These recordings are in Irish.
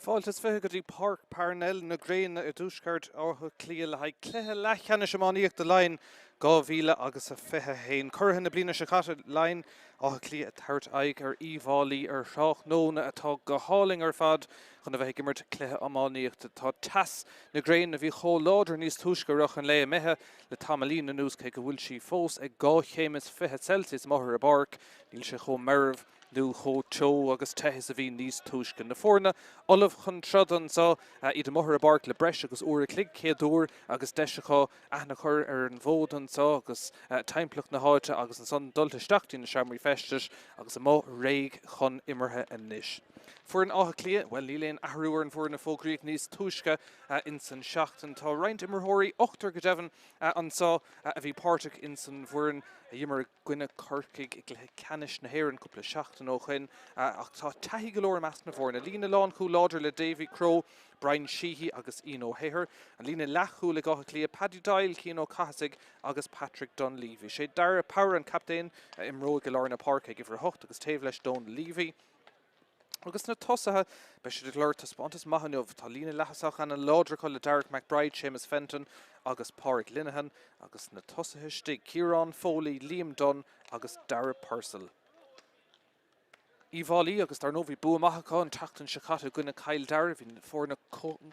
Fáilte is 20 go dtí Páirc Parnell na gréine i dtuaisceart Átha Cliath le haghaidh cluiche leathcheannais iománaíochta Laighean 2000 agus a 21. Curaithe na bliana seo caite, Laighin, Áth Cliath ag tabhairt aghaidh ar Uíbh Fhailí ar thráthnóna atá go hálainn ar fad chun a bheith ag imirt cluiche iománaíochta. Tá teas na gréine a bhí chomh láidir níos túisce i rith an lae imithe le tamaillín anuas cé go bhfuil sí fós ag 2 chéim is 20 Celsius amuigh ar an bpáirc. Níl sé chomh meirbh nó chomh teo agus te is a bhí níos túisce. Na foirne ullamh chun troda anseo, iad amuigh ar an bpáirc le breis agus uair a chloig, chéad uair agus deis acu aithne a chur ar an bhfód anseo agus timpeallacht na háite agus ansan dul isteach dtí na seomraí feistis agus amuigh réidh chun imeartha anois. Foireann Átha Cliath, bhuel níl aon athrú ar an bhfoireann a fógraíodh níos túisce insan seachtain. Tá roinnt imreoirí, ochtar go deimhin, anseo a bhí páirteach insan bhfoireann a d'imir i gcoinne Corcaigh i gcluiche ceannais na hÉireann cúpla seachtain ó shoin ach tá taithí go leor i measc na bhfoirne. Líne lánchúil láidir le Davy Crowe, Brian Sheehy agus Ian O'Hehir. An líne leathchúil ag Áth Cliath, Paddy Doyle, Cian Ó Cathasaigh agus Patrick Dunleavy. Sé Darragh Power an captaen a imreoidh i lár na páirce ag uimhir 8 agus taobh leis Donal Leavy. Agus na tosaithe, beidh siad ag lorg taispeántas maith inniu. Tá líne leath-thosach ana-láidir acu le Darragh McBride, Séamus Fenton agus Pádraig Linehan agus na tosaithe istigh, Ciarán Foley, Liam Dunne agus Darragh Purcell. Uíbh Fhailí agus dar ndóigh bhí bua maith acu an tseachtain seo caite i gcoinne Chill Dara. Bhí na foirne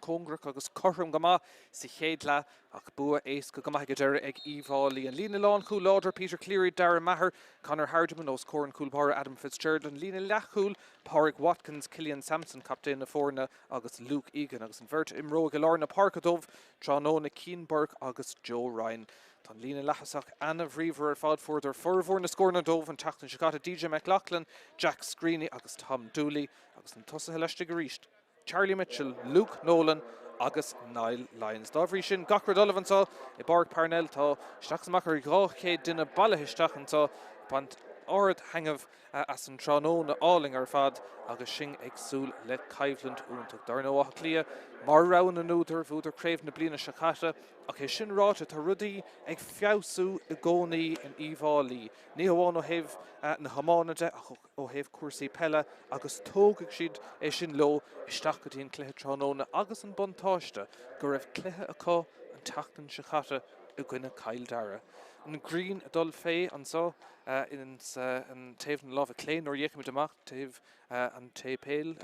cóngarach agus cothrom go maith sa chéad leath ach bua éasca go maith ag an deireadh ag Uíbh Fhailí. An líne lánchúil láidir, Peter Cleary, Darragh Maher, Conor Hardiman os comhair an chúl báire Adam Fitzgerald, an líne leathchúil, Pádraig Watkins, Killian Sampson, captaen na foirne, agus Luke Egan agus an bheirt a imreoidh i lár na páirce dóibh tráthnóna, Cian Burke agus Joe Ryan. Tá an líne leath-thosach ana-bhríomhar ar fad, fuaireadar formhór na scóranna dóibh an tseachtain seo caite, DJ McLaughlin, Jack Screeney agus Tom Dooley agus na tosaithe laistigh arís. Charlie Mitchell, Luke Nolan agus Niall Lyons. Dá bhrí sin, gach rud ullamh anseo i bPáirc Parnell. Tá isteach is amach ar 200 duine bailithe isteach anseo ag baint ard-thaitneamh as an tráthnóna álainn ar fad agus sinn ag súil le coimhlint iontach. Dar ndóigh, Áth Cliath mar rogha na n-údar, bhuadar craobh na bliana seo caite ach é sin ráite, tá rudaí ag feabhsú i gcónaí in Uíbh Fhailí, ní hamháin ó thaobh na hiomána de ach ó thaobh cúrsaí peile agus tógfaidh siad é sin leo isteach go dtí an cluiche tráthnóna agus an buntáiste go raibh cluiche acu an tseachtain seo caite i gcoinne Chill Dara. An ghrian ag dul fé anseo ins an taobh na láimhe clé nuair a fhéachaimid amach taobh an tséipéil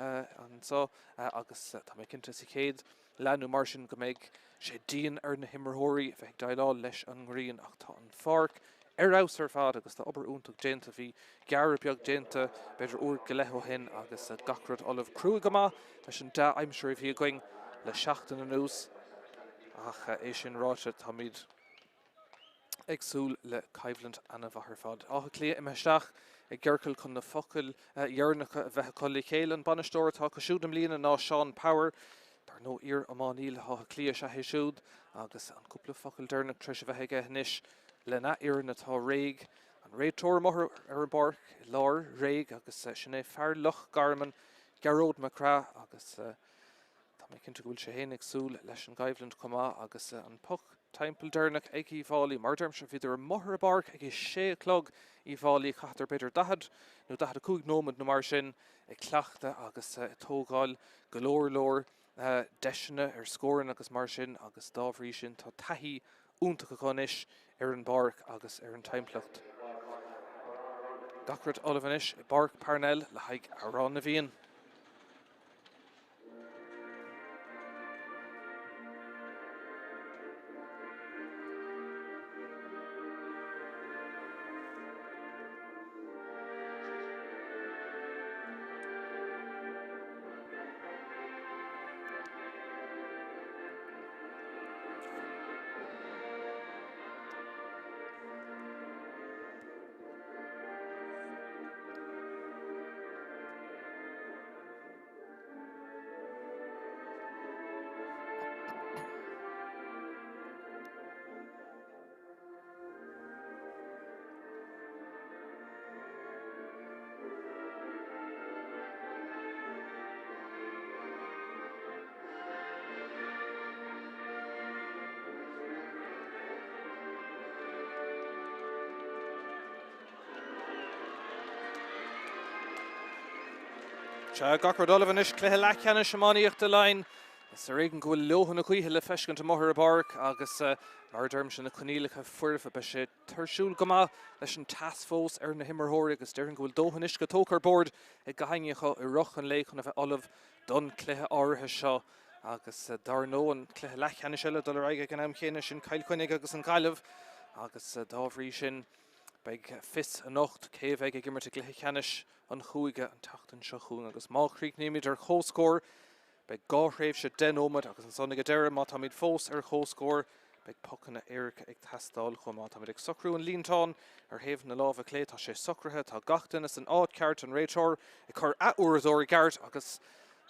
anseo agus tá mé cinnte sa chéad leath nó mar sin go mbeidh sé dian ar na himreoirí a bheith ag déileáil leis an ngrian ach tá an pháirc ar fheabhas ar fad agus tá obair iontach déanta. Bhí gearradh beag déanta b'fhéidir uair go leith ó shin agus gach rud ullamh. Cruaidh go maith leis an dea-aimsir a bhí againn le seachtain anuas ach é sin ráite táimid ag súil le coimhlint ana-mhaith ar fad. Áth Cliath imithe isteach i gciorcal chun na focail dheireanacha a bheith acu le chéile. An bainisteoir atá acu siúd i mbliana ná Seán Power. Dar ndóigh iar-iománaí le hÁth Cliath is ea é siúd agus an cúpla focal deireanach tar éis a bheith aige anois lena fhoireann atá réidh. An réiteoir amuigh ar an bpáirc i lár réidh agus sin é fear Loch Garman, Gearóid McGrath agus Tá mé cinnte go bhfuil sé féin ag súil leis an gcoimhlint chomh maith agus an poc timpeall deireanach ag Uíbh Fhailí. Mar a deirimse, bhíodar amuigh ar an bpáirc ag a sé a chlog Uíbh Fhailí. Chaitheadar b'fhéidir 40 nó 45 nóiméad nó mar sin ag cleachtadh agus ag tógáil go leor leor deiseanna ar scóranna agus mar sin agus dá bhrí sin tá taithí iontach acu anois ar an bpáirc agus ar an timpeallacht. Gach rud ullamh anois i bPáirc Parnell le haghaidh Amhrán na bhFiann. Sea, gach rud ullamh anois, cluiche leathcheannais iománaíochta Laighean. Is ar éigean go bhfuil leoithne na gaoithe le feiscint amuigh ar an bpáirc agus mar a deirimse na coinníollacha foirfe. Beidh sé tuirsiúil go maith leis an teas fós ar na himreoirí agus déarfainn go bhfuil dóthain uisce tógtha ar bord ag gach éinne acu i rith an lae chun a bheith ullamh don chluiche áirithe seo. Agus dar ndóigh an cluiche leathcheannais eile ag dul ar aghaidh ag an am chéanna, sin Cill Chainnigh agus an Ghaillimh agus dá bhrí sin beidh fios anocht cé a bheidh ag imirt i gcluiche ceannais an chúige an tseachtain seo chugainn agus má chríochnaímid ar comhscór, beidh 2 thréimhse 10 nóiméad agus ansan ag an deireadh má táimid fós ar comhscór, beidh pocanna éirice ag teastáil chomh maith. Táimid ag socrú an líontán ar thaobh na láimhe clé, tá sé socraithe, tá gach duine san áit ceart, an réiteoir ag cur a uaireadóir i gceart agus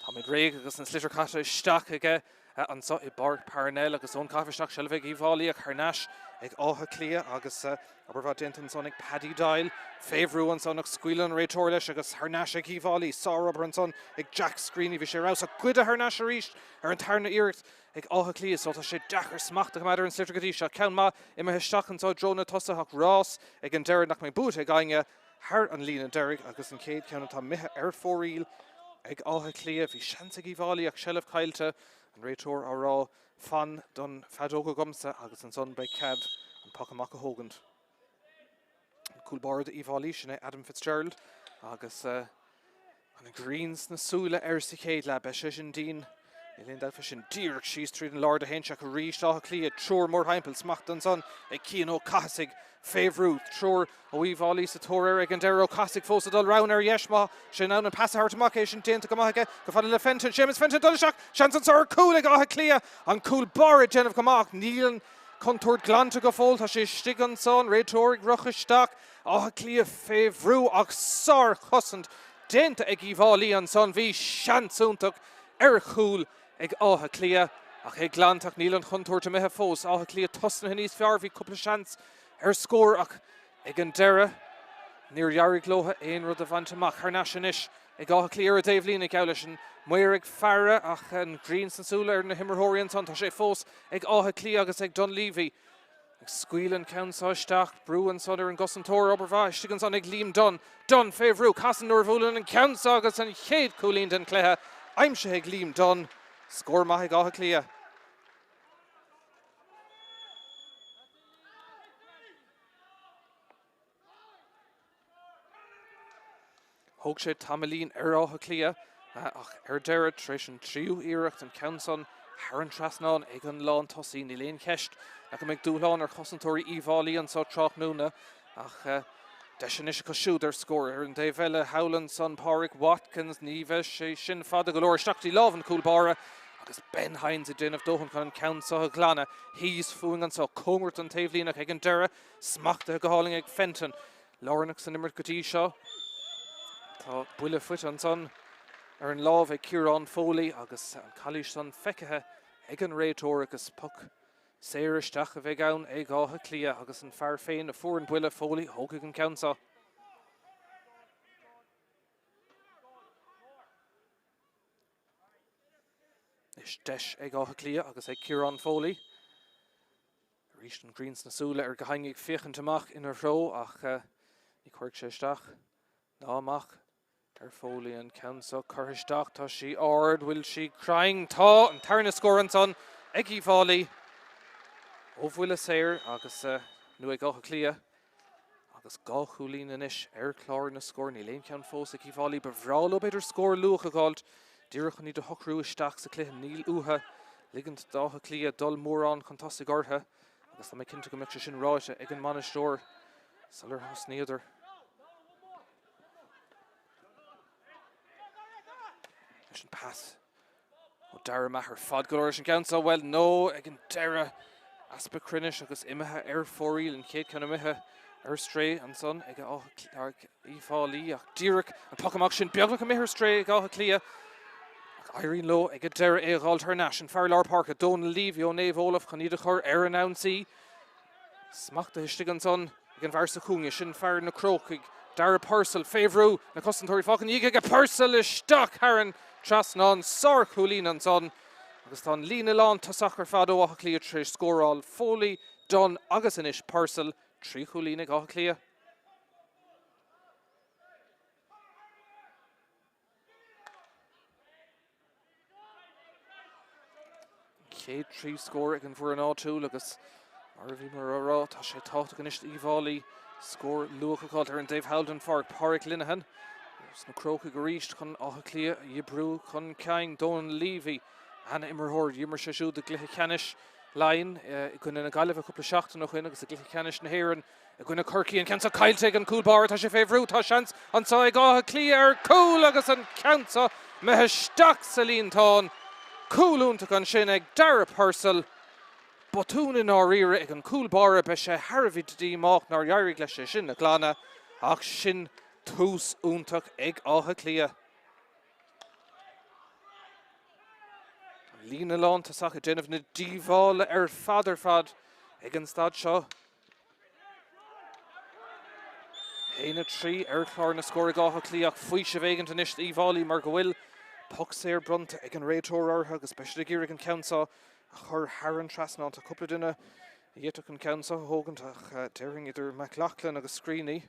táimid réidh agus an sliotar caite isteach aige anseo i bPáirc Parnell agus ón gcaitheamh isteach seilbh ag Uíbh Fhailí ach thar n-ais ag Áth Cliath agus obair mhaith déanta ansan ag Paddy Doyle. Fé bhrú ansan ach scaoileann an réiteoir leis agus thar n-ais ag Uíbh Fhailí. Sárobair ansan ag Jack Screeney. Bhí sé ar fheabhas ach goideadh thar n-ais arís ar an tarna iarracht ag Áth Cliath so tá sé deacair smacht a choimeád ar an sliotar go dtí seo. Ceann maith imithe isteach anseo i dtreo na tosaithe ach rás ag an deireadh nach mbeidh buaite ag éinne thar an líne deiridh agus an chéad cheann atá imithe ar fóraoil ag Áth Cliath. Bhí seans ag Uíbh Fhailí ach seilbh caillte, an réiteoir á rá fan don feadóg agamsa agus ansan beidh cead an poc amach a thógaint. An cúl báire d'Uíbh Fhailí, sin é Adam Fitzgerald agus An ghrian sna súile air sa chéad leath. Beidh sé sin dian. Níl aon dabht fé sin. Díreach síos tríd an lár do théann sé ach arís Áth Cliath. Triúr mórthimpeall. Smacht ansan ag Cian Ó Cathasaigh. Fé bhrú. Triúr ó Uíbh Fhailí sa tóir air ag an deireadh. Ó Cathasaigh fós ag dul round ar dheis. Má sé in ann an pas a thabhairt amach é sin déanta go maith aige. Go fada le Fenton. Séamus Fenton dul isteach. Seans anso ar chúl ag Áth Cliath. An cúl báire ag déanamh go maith ach níl an chontúirt glanta go fóill. Tá sé istigh anso. An réiteoir ag rith isteach. Áth Cliath fé bhrú ach sárchosaint déanta ag Uíbh Fhailí ansan. Bhí seans iontach ar chúl ag Áth Cliath ach é glanta ach níl an chontúirt imithe fós. Áth Cliath tosnaithe níos fearr, bhí cúpla seans ar scór ach ag an deireadh níor éirigh leo aon rud a bhaint amach. Thar n-ais anois ag Áth Cliath ar an dtaobhlíne, geall leis an maor ag faire ach an ghrian sna súile ar na himreoirí ansan. Tá sé fós ag Áth Cliath agus ag Dunleavy. Ag scaoileadh an ceann seo isteach, brú ansan ar an gcosantóir, obair mhaith istigh ansan ag Liam Dunne. Dunne fé bhrú, casann nuair a bhuaileann an ceann seo agus an chéad chúilín den chluiche aimsithe ag Liam Dunne. Scór maith ag Áth Cliath. Thóg sé tamaillín ar Áth Cliath ach ar deireadh, tar éis an tríú iarracht, an ceann san thar an trasnán ag an lántosaí. Níl aon cheist ach go mbeidh dúshlán ar chosantóirí Uíbh Fhailí anso tráthnóna ach deis anois acu siúd ar scór. Ar an dtaobh eile thall ansan, Pádraig Watkins, ní bheidh sé sin fada go leor isteach dtí lámh an chúl báire agus Ben Hynes ag déanamh dóthain chun an ceann so a ghlanadh. Thíos fúinn anso, cóngarach don taobhlíne ach ag an deireadh, Smachtaithe go hálainn ag Fenton. Lárnach san imirt go dtí seo. Tá buille faighte ansan ar an lámh ag Ciarán Foley agus an calaois san feicthe ag an réiteoir agus poc saor isteach a bheidh ann ag Áth Cliath agus an fear féin a fuair an buille, Foley, thógfaidh an ceann seo. Anois deis ag Áth Cliath agus ag Ciarán Foley. Arís an ghrian sna súile ar gach éinne ag féachaint amach ina threo ach ní chuirfidh sé isteach ná amach ar Foley an ceann seo curtha isteach. Tá sí ard, bhfuil sí cruinn? Tá! An tarna scór ansan ag Uíbh Fhailí ó bhuille saor agus nó ag Áth Cliath. Agus 2 chúilín anois ar chlár na scór. Níl aon cheann fós ag Uíbh Fhailí. Ba bhreá leo b'fhéidir scór luath a dh'fháilt díreach chun iad a shocrú isteach sa chluiche. Níl uathu ligint d'Áth Cliath dul mórán chun tosaigh orthu agus tá mé cinnte go mbeadh sé sin ráite ag an mbainisteoir sular thosnaíodar. Leis an pas. Ó Dara Maher fad go leor leis an gceann seo, bhuel, nó ag an deireadh, easpa cruinnis agus imithe ar fóraoil, an chéad ceann imithe ar strae ansan ag Uíbh Fhailí ach díreach an poc amach sin beagnach imithe ar strae ag Áth Cliath ach éiríonn leo ag an deireadh é a dh'fháilt thar n-ais. An fear lár páirce, Dónal Leavy ó Naomh Olaf chun iad a chur ar an ionsaí. Smachtaithe istigh ansan ag an bhfear sa chúinne, sin fear na Crócaigh, Dara Purcell, fé bhrú, na cosantóirí fágtha ina dhiaidh aige, Purcell isteach thar an trasnán, sárchúilín ansan agus tá an líne lántosach ar fad ó Áth Cliath tar éis scóráil, Foley, Dunne agus anois Purcell, 3 chúilín ag Áth Cliath. chéad 3 scór ag an bhfoireann áitiúil agus mar a bhíomar á rá, tá sé tábhachtach anois d'Uíbh Fhailí scór luath a fháilt ar an dtaobh thall den pháirc. Pádraic Linehan sna Crócaigh arís chun Áth Cliath a dhíbriú chun cinn. Donal Leavy, an-imreoir, d'imir sé siúd i gcluiche ceannais Laighean i gcoinne na Gaillimhe cúpla seachtain ó shin agus i gcluiche ceannais na hÉireann i gcoinne Chorcaí. An ceann seo caillte ag an cúl báire, tá sé fé bhrú, tá seans anseo ag Áth Cliath ar cúl agus an ceann seo imithe isteach sa líontán. Cúl iontach ansin ag Darragh Purcell. Botún i ndáiríre ag an cúl báire, beidh sé thar a bheith díomách nár éirigh leis é sin a ghlanadh ach sin tús iontach ag Áth Cliath. An líne lántosach ag déanamh na díobhála ar fad ar fad ag an staid seo. 1-3 ar chlár na scór ag Áth Cliath ach faoiseamh éigint anois d'Uíbh Fhailí mar go bhfuil poc saor bronnta ag an réiteoir orthu agus beidh siad ag iarraidh an ceann seo a chur thar an trasnán. Tá cúpla duine a d'fhéadfadh an ceann seo a thógaint ach déarfainn idir McLaughlin agus Screeney.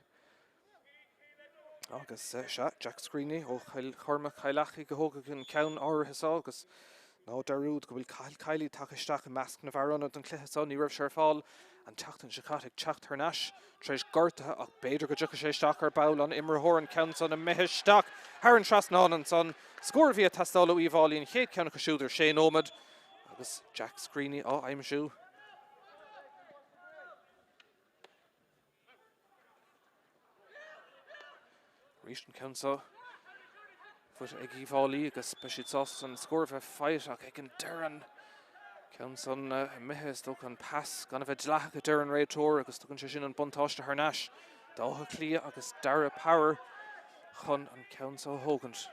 Agus sea, Jack Screeney ó Chill Chormaic, Cill Achaidh a thógfaidh an ceann áirithe seo agus ná dearúd go bhfuil Cathal Kiely tagtha isteach i measc na bhfear ionaid don chluiche seo. Ní raibh sé ar fáil an tseachtain seo caite ag teacht thar n-ais tar éis gortaithe ach b'fhéidir go dtiocfaidh sé isteach ar ball an imreoir an ceann san imithe isteach thar an trasnán ansan. Scór a bhí ag teastáil ó Uíbh Fhailí an chéad ceann acu siúd ar sé nóiméad agus Jack Screeney á aimsiú. Arís an ceann seo faighte ag Uíbh Fhailí agus beidh siad sásta an scór a bheith faighte ach ag an deireadh an ceann san imithe is dócha an pas gan a bheith dleathach a deir an réiteoir agus tugann sé sin an buntáiste thar n-ais d'Áth Cliath agus Darragh Power chun an ceann seo a thógaint.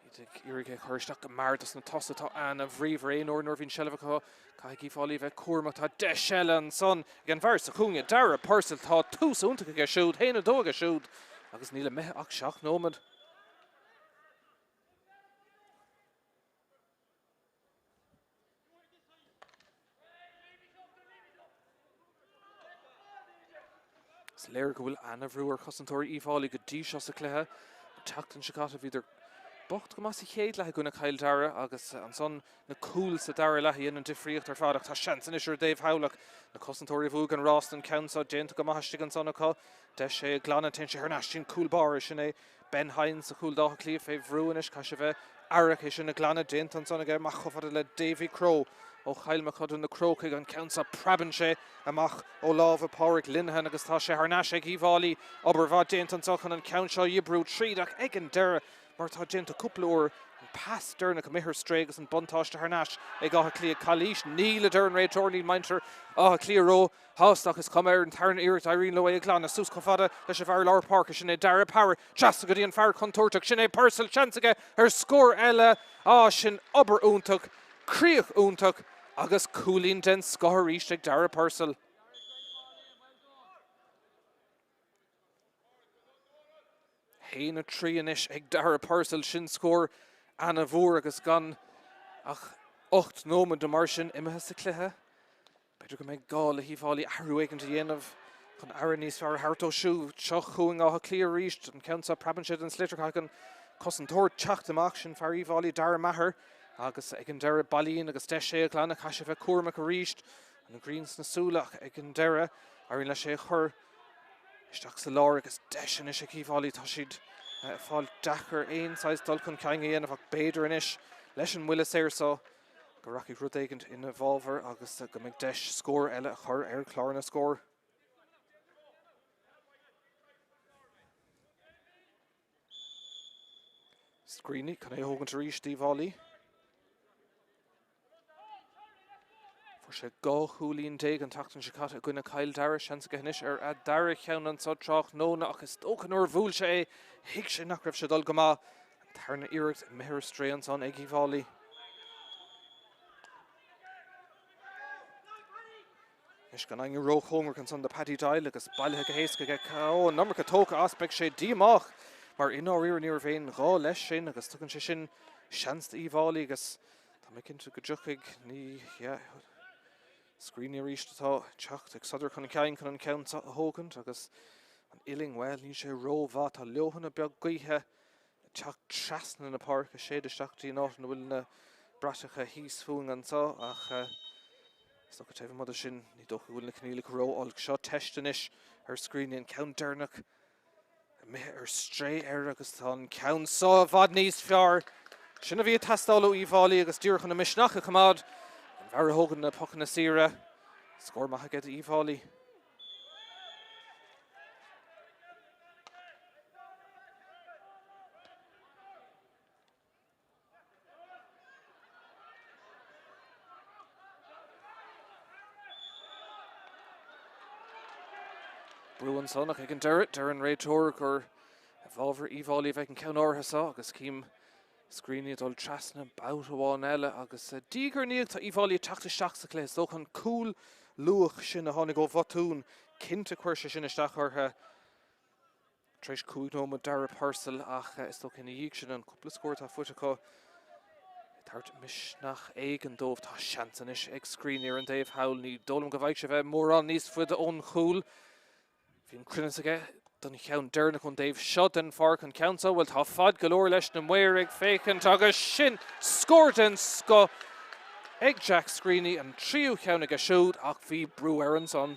Iad ag iarraidh é a chur isteach go mear dos na tosaithe atá ana-bhríomhar. Aon uair nuair a bhíonn seilbh acu, caithfidh Uíbh Fhailí a bheith cúramach. Tá deis eile ansan ag an bhfear sa chúinne, Darragh Purcell. Tá tús iontach aige siúd, 1-2 aige siúd agus níl imithe ach 7 nóiméad. Is léir go bhfuil ana-bhrú ar chosantóirí Uíbh Fhailí go dtí seo sa chluiche. An tseachtain seo caite bhíodar bocht go maith sa chéad leath i gcoinne Chill Dara agus ansan na cúil sa dara leath a dhein an difríocht ar fad ach tá seans anois ar an dtaobh thall ach na cosantóirí a bhuaigh an rás don cheann seo déanta go maith istigh ansan acu. Deis é a ghlanadh, téann sé thar n-ais dtí'n cúl báire, sin é Ben Hynes sa chúl d'Áth Cliath fé bhrú anois, caithfidh sé a bheith aireach é sin a ghlanadh. Déanta ansan aige, amach chomh fada le Davy Crowe ó Chill Mochuda, na Crócaigh, an ceann seo preabann sé amach ó lámha Pádraig Linehan agus tá sé thar n-ais ag Uíbh Fhailí. Obair mhaith déanta anseo chun an ceann seo a dhíbriú tríd ach ag an deireadh, mar atá déanta cúpla uair, an pas deireanach imithe ar strae agus an buntáiste thar n-ais ag Áth Cliath. Calaois, níl, a deir an réiteoir, níl muintir Átha Cliath ró shásta ach is cuma ar an tarna iarracht éiríonn leo é a ghlanadh suas chomh fada leis an bhfear lár páirce, sin é Darragh Power, trasna go dtí an fear contúirteach, sin é Purcell, seans aige ar scór eile, á sin obair iontach, críoch iontach agus cúilín den scoth arís ag Darragh Purcell. 1, 3 anois ag Darragh Purcell, sin scór ana-mhór agus gan ach 8 nóiméad nó mar sin imithe sa chluiche. B'fhéidir go mbeidh gá le hUíbh Fhailí athrú éigin a dhéanamh chun aire níos fearr a thabhairt dó siúd. Seo chugainn Áth Cliath arís, an ceann seo preabann sé den sliotar, caithfidh an cosantóir teacht amach, sin fear Uíbh Fhailí, Darragh Maher, agus ag an deireadh bailíonn agus deis é a ghlanadh, caithfidh sé a bheith cúramach arís, an ghrian sna súile ach ag an deireadh éiríonn leis é a chur isteach sa lár agus deis anois ag Uíbh Fhailí. Tá siad ag fáil deacair aon saghas dul chun cinn a dhéanamh ach b'fhéidir anois leis an mbuille saor seo go rachaidh rud éigin ina bhfabhar agus go mbeidh deis scór eile a chur ar chlár na scór. Screeney chun é a thógaint arís d'Uíbh Fhailí. Fuair sé 12 chúilín an tseachtain seo caite i gcoinne Chill Dara. Seans aige anois ar a dara cheann anso tráthnóna ach is dócha nuair a bhuail sé é, thuig sé nach raibh sé ag dul go maith. An tarna iarracht imithe ar strae ansan ag Uíbh Fhailí. Anois gan éinne róchóngarach ansan do Paddy Doyle agus bailithe go héasca aige. Ó, an iomarca tógtha as, beidh sé díomách mar i ndáiríre ní raibh aon ghá leis sin agus tugann sé sin seans d'Uíbh Fhailí agus tá mé cinnte go dtiocfaidh, ní hea, Screeney arís atá ag teacht ag sodar chun cinn chun an ceann seo a thógaint agus an uillinn, bhuel, níl sé rómhaith, tá leoithne beag gaoithe ag teacht trasna na páirce, séid isteach dtí an áit ina bhfuil na bratacha thíos fúinn anseo ach is dócha taobh amuigh de sin ní dócha go bhfuil na coinníollacha ró-olc. Seo teist anois ar Screeney, an ceann deireanach imithe ar strae air agus tá an ceann seo i bhfad níos fearr. Sin a bhí ag teastáil ó Uíbh Fhailí agus díreach chun a misneach a choimeád. An fear a thógann na pocanna saora. Scór maith aige d'Uíbh Fhailí. Brú ansan ach ag an deireadh, deir an réiteoir gur i bhfabhar Uíbh Fhailí a bheidh an ceann áirithe seo agus cím Screeney ag dul trasna babhta amháin eile agus diaidh ar ndiaidh tá Uíbh Fhailí ag teacht isteach sa chluiche. Is dócha an cúl luath sin a tháinig ó bhotún, cinnte chuir sé sin isteach orthu. Tar éis 5 nóiméad Darragh Purcell ach is dócha ina dhiaidh sin an cúpla scór atá faighte acu ag tabhairt misneach éigin dóibh. Tá seans anois ag Screeney ar an dtaobh thall. Ní dóigh liom go bhfaighidh sé bheith mórán níos faide ón chúl. Bhí an cruinneas aige don cheann deireanach ón dtaobh seo den pháirc. An ceann seo, bhuel tá fad go leor leis na maoir ag féachaint agus sin scór den scoth ag Jack Screeney, an tríú cheann aige siúd ach bhí brú air ansan.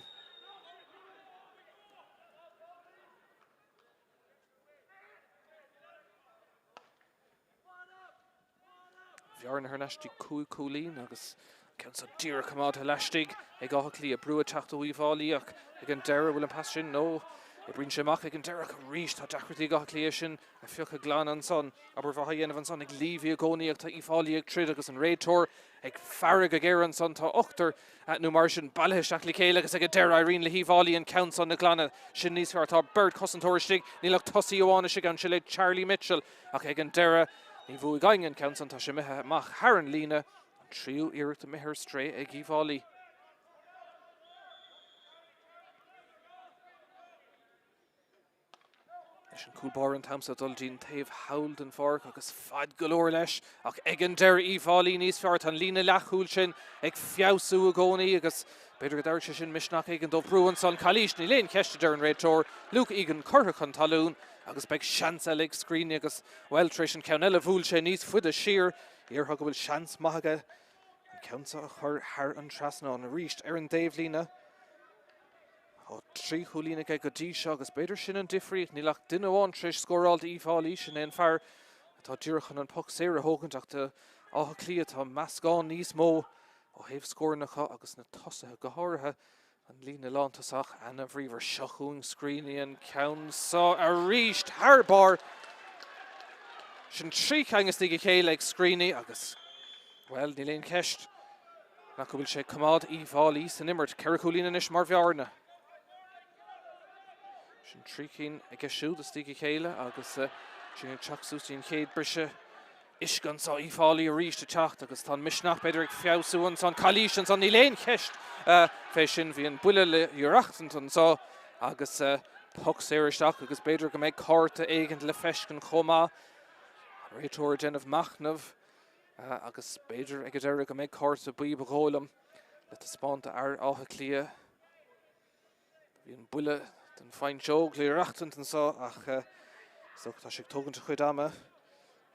Bhearna thar n-ais dtí 5 cúilín agus ceann seo díreach coimeádtha laistigh ag Áth Cliath. Brú ag teacht ó Uíbh Fhailí ach ag an deireadh, bhfuil an pas sin? No. Oibríonn sé amach ag an deireadh ach arís tá deacrachtaí ag Áth Cliath sin a phiocadh glan ansan. Obair mhaith á dhéanamh ansan ag Leavy i gcónaí ach tá Uíbh Fhailí ag troid agus an réiteoir ag faire go géar ansan. Tá ochtar nó mar sin bailithe isteach le chéile agus ag an deireadh éiríonn le hUíbh Fhailí an ceann san a ghlanadh. Sin níos fearr. Tá beirt chosantóir istigh. Níl ach tosaí amháin istigh ann, sin é Charlie Mitchell ach ag an deireadh ní bhuaigh éinne an ceann san. Tá sé imithe amach thar an líne. An tríú iarracht imithe ar strae ag Uíbh Fhailí. Leis an cúl báire an t-am seo dul dtí'n taobh thall den pháirc agus fad go leor leis ach ag an deireadh Uíbh Fhailí níos fearr. Tá an líne leathchúil sin ag feabhsú i gcónaí agus b'fhéidir go dtabharfaidh sé sin misneach éigin dóibh. Brú ansan, calaois, níl aon cheist a deir an réiteoir. Luke Egan curtha chun talún agus beidh seans eile ag Screeney agus, bhuel, tar éis an ceann eile bhuail sé níos faide siar. Déarfá go bhfuil seans maith aige an ceann seo a chur thar an trasnán arís ar an dtaobhlíne. Tá 3 chúilín aige go dtí seo agus b'fhéidir sin an difríocht. Níl ach duine amháin tar éis scóráil d'Uíbh Fhailí, sin é an fear atá díreach chun an poc saor a thógaint ach do Áth Cliath tá meascán níos mó ó thaobh scóranna acu agus na tosaithe go háirithe an líne lántosach ana-bhríomhar. Seo chugainn Screeney an ceann seo arís thar barr. Sin 3 cheann as a chéile ag Screeney agus, bhuel, níl aon cheist. Nach go bhfuil sé ag coimeád Uíbh Fhailí san imirt. 4 chúilín anois mar bhearna. Sin 3 cinn aige siúd istigh a chéile agus sin ag teacht suas dtí an chéad briseadh uisce anseo. Uíbh Fhailí arís ag teacht agus tá an misneach b'fhéidir ag feabhsú ansan. Calaois ansan, níl aon cheist fé sin. Bhí an buille le haireachtaint anseo agus poc saor isteach agus b'fhéidir go mbeidh cárta éigin le feiscint chomh maith. An réiteoir ag déanamh machnaimh. Agus b'fhéidir ag an deireadh go mbeidh cárta buí ba dhóigh liom le taispeáint d'fhear Átha Cliath. Bhí an buille den phuinseog le haireachtaint anseo ach is dócha tá sé ag tógaint a chuid ama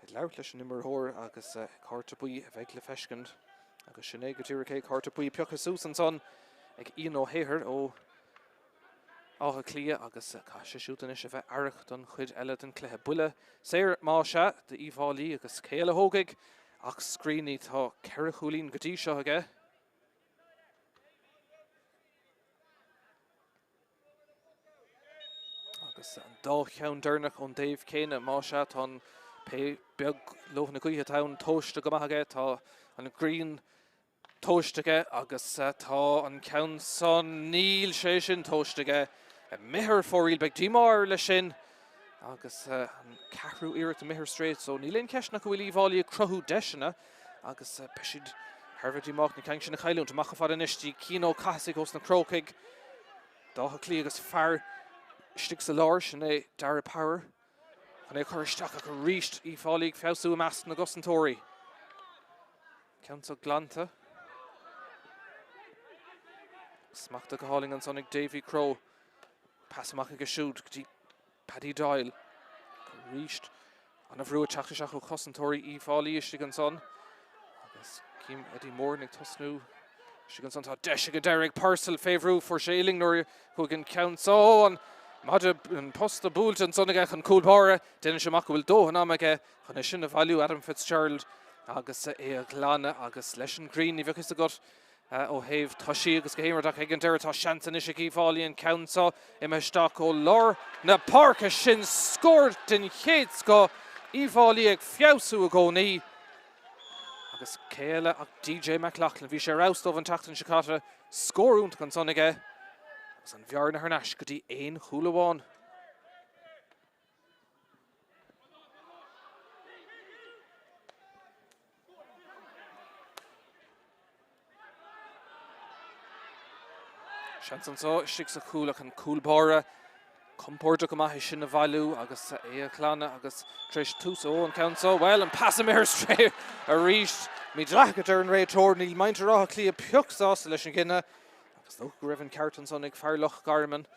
ag labhairt leis an imreoir agus cárta buí a bheidh le feiscint. Agus sin é go díreach é, cárta buí pioctha suas ansan ag Ian Ó hEithir ó Átha Cliath agus caithfidh sé siúd anois a bheith aireach don chuid eile den chluiche. Buille saor más ea d'Uíbh Fhailí agus cé eile a thógfaidh ach Screeney. Tá 4 chúilín go dtí seo aige. Agus an dá cheann deireanach ón dtaobh céanna más ea tá an pé beag leoithne gaoithe atá ann tomhaiste go maith aige. Tá an ghrian tomhaiste aige agus tá an ceann san, níl sé sin tomhaiste aige, imithe ar fóraoil. Beidh díomá air leis sin agus an ceathrú iarracht imithe ar strae so níl aon cheist nach bhfuil Uíbh Fhailí ag cruthú deiseanna agus beidh siad thar a bheith díomách na ceann sin a chailliúint. Amach chomh fada anois dtí Cian Ó Cathasaigh ós na Crócaigh d'Áth Cliath agus fear istigh sa lár, sin é Darragh Power chun é a chur isteach ach arís Uíbh Fhailí ag feabhsú i measc na gcosantóirí. Ceann seo glanta. Smachta go hálainn ansan ag Davy Crowe. Pas amach aige siúd go dtí Paddy Doyle. Arís an-bhrú ag teacht isteach ó chosantóirí Uíbh Fhailí istigh ansan. Agus cím Eddie Moran ag tosnú istigh ansan. Tá deis ag an deireadh ag Purcell fé bhrú. Fuair sé uillinn nuair a chuaigh an ceann so, an maide, an posta buailte ansan aige chun cúl báire. Déanann sé amach go bhfuil dóthain ama aige chun é sin a bhailiú, Adam Fitzgerald, agus é a ghlanadh agus leis an ghrian ní bheadh fhios agat ó thaobh toisí agus gach aon rud ach ag an deireadh tá seans anois ag Uíbh Fhailí an ceann seo imithe isteach ó lár na páirce sin scór den chéad scoth Uíbh Fhailí ag feabhsú i gcónaí agus cé eile ach DJ McLaughlin bhí sé ar fheabhas dóibh an tseachtain seo caite scór iontach ansan aige agus an bhearna thar n-ais go dtí aon chúl amháin. Seans anseo istigh sa chúl ach an cúl báire compordach go maith é sin a bhailiú agus é a ghlanadh agus tar éis tús ó an ceann seo, bhuel, an pas imithe ar strae arís. Mídhleathach a deir an réiteoir. Níl muintir Átha Cliath pioc sásta leis an gcinneadh agus dócha go raibh an ceart ansan ag fear Loch Garman.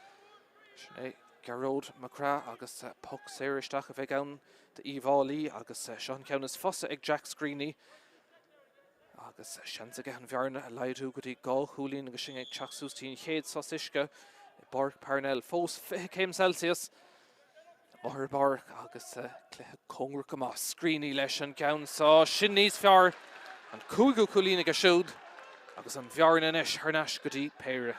Sin é Gearóid McGrath agus poc saor isteach a bheidh ann d'Uíbh Fhailí agus seo an ceann is fusa ag Jack Screeney agus seans aige an bhearna a laghdú go dtí 2 chúilín agus sinn ag teacht suas dtí an chéad sos uisce i bPáirc Parnell. Fós 20 céim Celsius amuigh ar an bpáirc agus cluiche cóngarach go maith. Screeney leis an gceann seo, sin níos fearr. An cúigiú cúilín aige siúd agus an bhearna anois thar n-ais go dtí péire.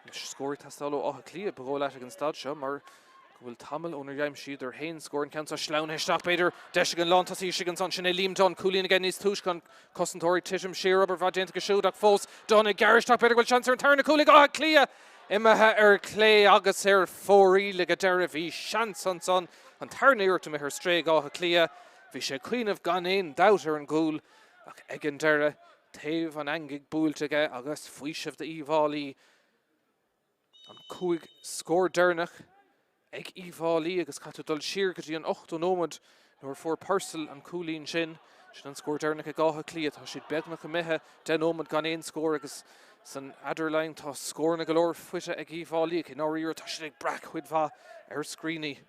Anois scór ag teastáil ó Áth Cliath, ba dhóigh leat ag an staid seo mar go bhfuil tamall ónar d'aimsíodar féin scór. An ceann seo sleamhnaithe isteach, b'fhéidir, deis ag an lántosaí istigh ansan, sin é Liam Dunne, cúilín aige níos túisce, an cosantóir ag titim siar, obair mhaith déanta aige siúd ach fós Dunne ag gearradh isteach, b'fhéidir go bhfuil seans ar an tarna cúl ag Áth Cliath! Imithe ar clé agus ar fóraoil ag an deireadh, bhí seans ansan an tarna iarracht imithe ar strae ag Áth Cliath. Bhí sé ag cuimhneamh gan aon dabht ar an gcúl ach ag an deireadh, taobh an eangaigh buailte aige agus faoiseamh d'Uíbh Fhailí. An 5 scór deireanach ag Uíbh Fhailí agus caithfidh tú dul siar go dtí an 80 nóiméad nuair a fuair Purcell an cúilín sin. Sin an scór deireanach ag Áth Cliath. Tá siad beagnach imithe 10 nóiméad gan aon scór agus san eadarlinn tá scóranna go leor faighte ag Uíbh Fhailí ach i ndáiríre tá siad ag brath cuid mhaith ar Screeney.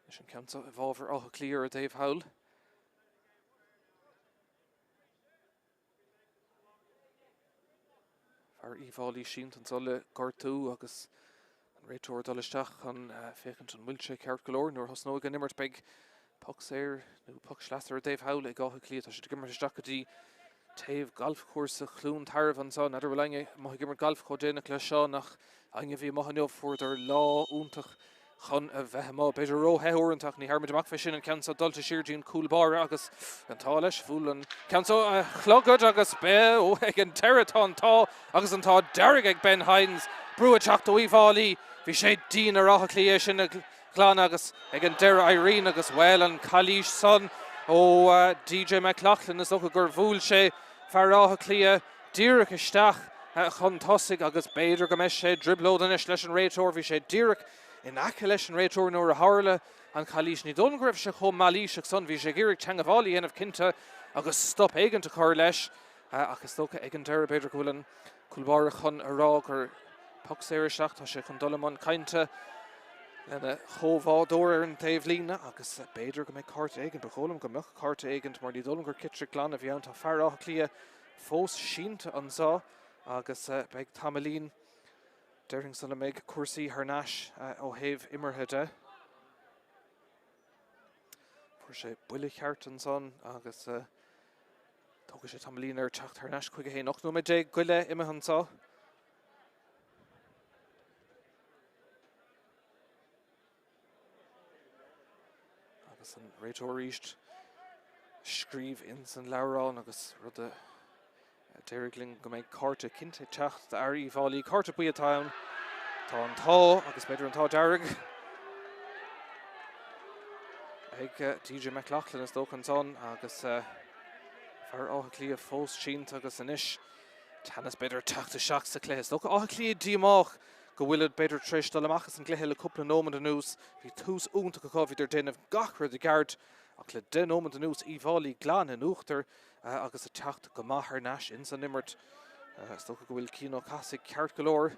Leis an ceann seo i bhfabhar Átha Cliath ar an dtaobh thall. Fear Uíbh Fhailí sínte anseo le gortú agus an réiteoir ag dul isteach chun féachaint an bhfuil sé ceart go leor. Nuair a thosnóidh an imirt beidh poc saor nó poc sleasa ar an dtaobh thall ag Áth Cliath. Tá siad ag imirt isteach go dtí taobh galfchúrsa Chluain Tarbh anseo. N'fheadar bhfuil éinne amuigh ag imirt gailf chomh déanach le seo nach éinne a bhí amuigh inniu fuaireadar lá iontach chun a bheith amuigh. B'fhéidir ró-the uaireanta ach ní théimid amach fé sin. An ceann seo dulta siar dtí an cúl báire agus an t-ádh leis. Bhuail an ceann seo a chlogad agus ó ag an deireadh tá an t-ádh agus an t-ádh dearg ag Ben Hynes. Brú ag teacht ó Uíbh Fhailí. Bhí sé dian ar Áth Cliath é sin a ghlanadh agus ag an deireadh éiríonn agus bhuel an calaois san ó DJ McLaughlin is dócha gur bhuail sé fear Átha Cliath díreach isteach chun tosaigh agus b'fhéidir go mbeidh sé i dtrioblóid anois leis an réiteoir. Bhí sé díreach in aice leis an réiteoir nuair a tharla an chalaois. Ní dóigh liom go raibh sé chomh mailíseach san. Bhí sé ag iarraidh teangabháil a dhéanamh cinnte agus stop éigint a chur leis ach is dócha ag an deireadh b'fhéidir go bhfuil an cúl báire chun a rá gur poc saor isteach. Tá sé chun dul i mbun cainte lena chomhbhádóir ar an taobhlíne agus b'fhéidir go mbeidh cárta éigin. Ba dhóigh liom go mbeadh cárta éigint mar ní dóigh liom gur citric glan a bhí ann. Tá fear Átha Cliath fós sínte anseo agus beidh tamaillín, déarfainn, sula mbeidh cúrsaí thar n-ais ó thaobh imeartha de. Fuair sé buille ceart ansan agus tógfaidh sé tamaillín air teacht thar n-ais chuige féin. 18 nóiméad go leith imithe anseo. Agus an réiteoir arís ag scríobh ins an leabhrán agus rud a déarfaidh linn go mbeidh cárta cinnte ag teacht d'fhear Uíbh Fhailí. Cárta buí atá ann. Tá an t-ádh agus b'fhéidir an t-ádh dearg ag DJ McLaughlin is dócha ansan agus fear Átha Cliath fós sínte agus anois teannas b'fhéidir ag teacht isteach sa chluiche. Is dócha Áth Cliath díomách go bhfuilid b'fhéidir tar éis dul amach as an gcluiche le cúpla nóiméad anuas. Bhí tús iontach acu, bhíodar ag déanamh gach rud i gceart. Ach le 10 nóiméad anuas, Uíbh Fhailí glan in uachtar agus ag teacht go maith thar n-ais ins an imirt. Is dócha go bhfuil Cian Ó Cathasaigh ceart go leor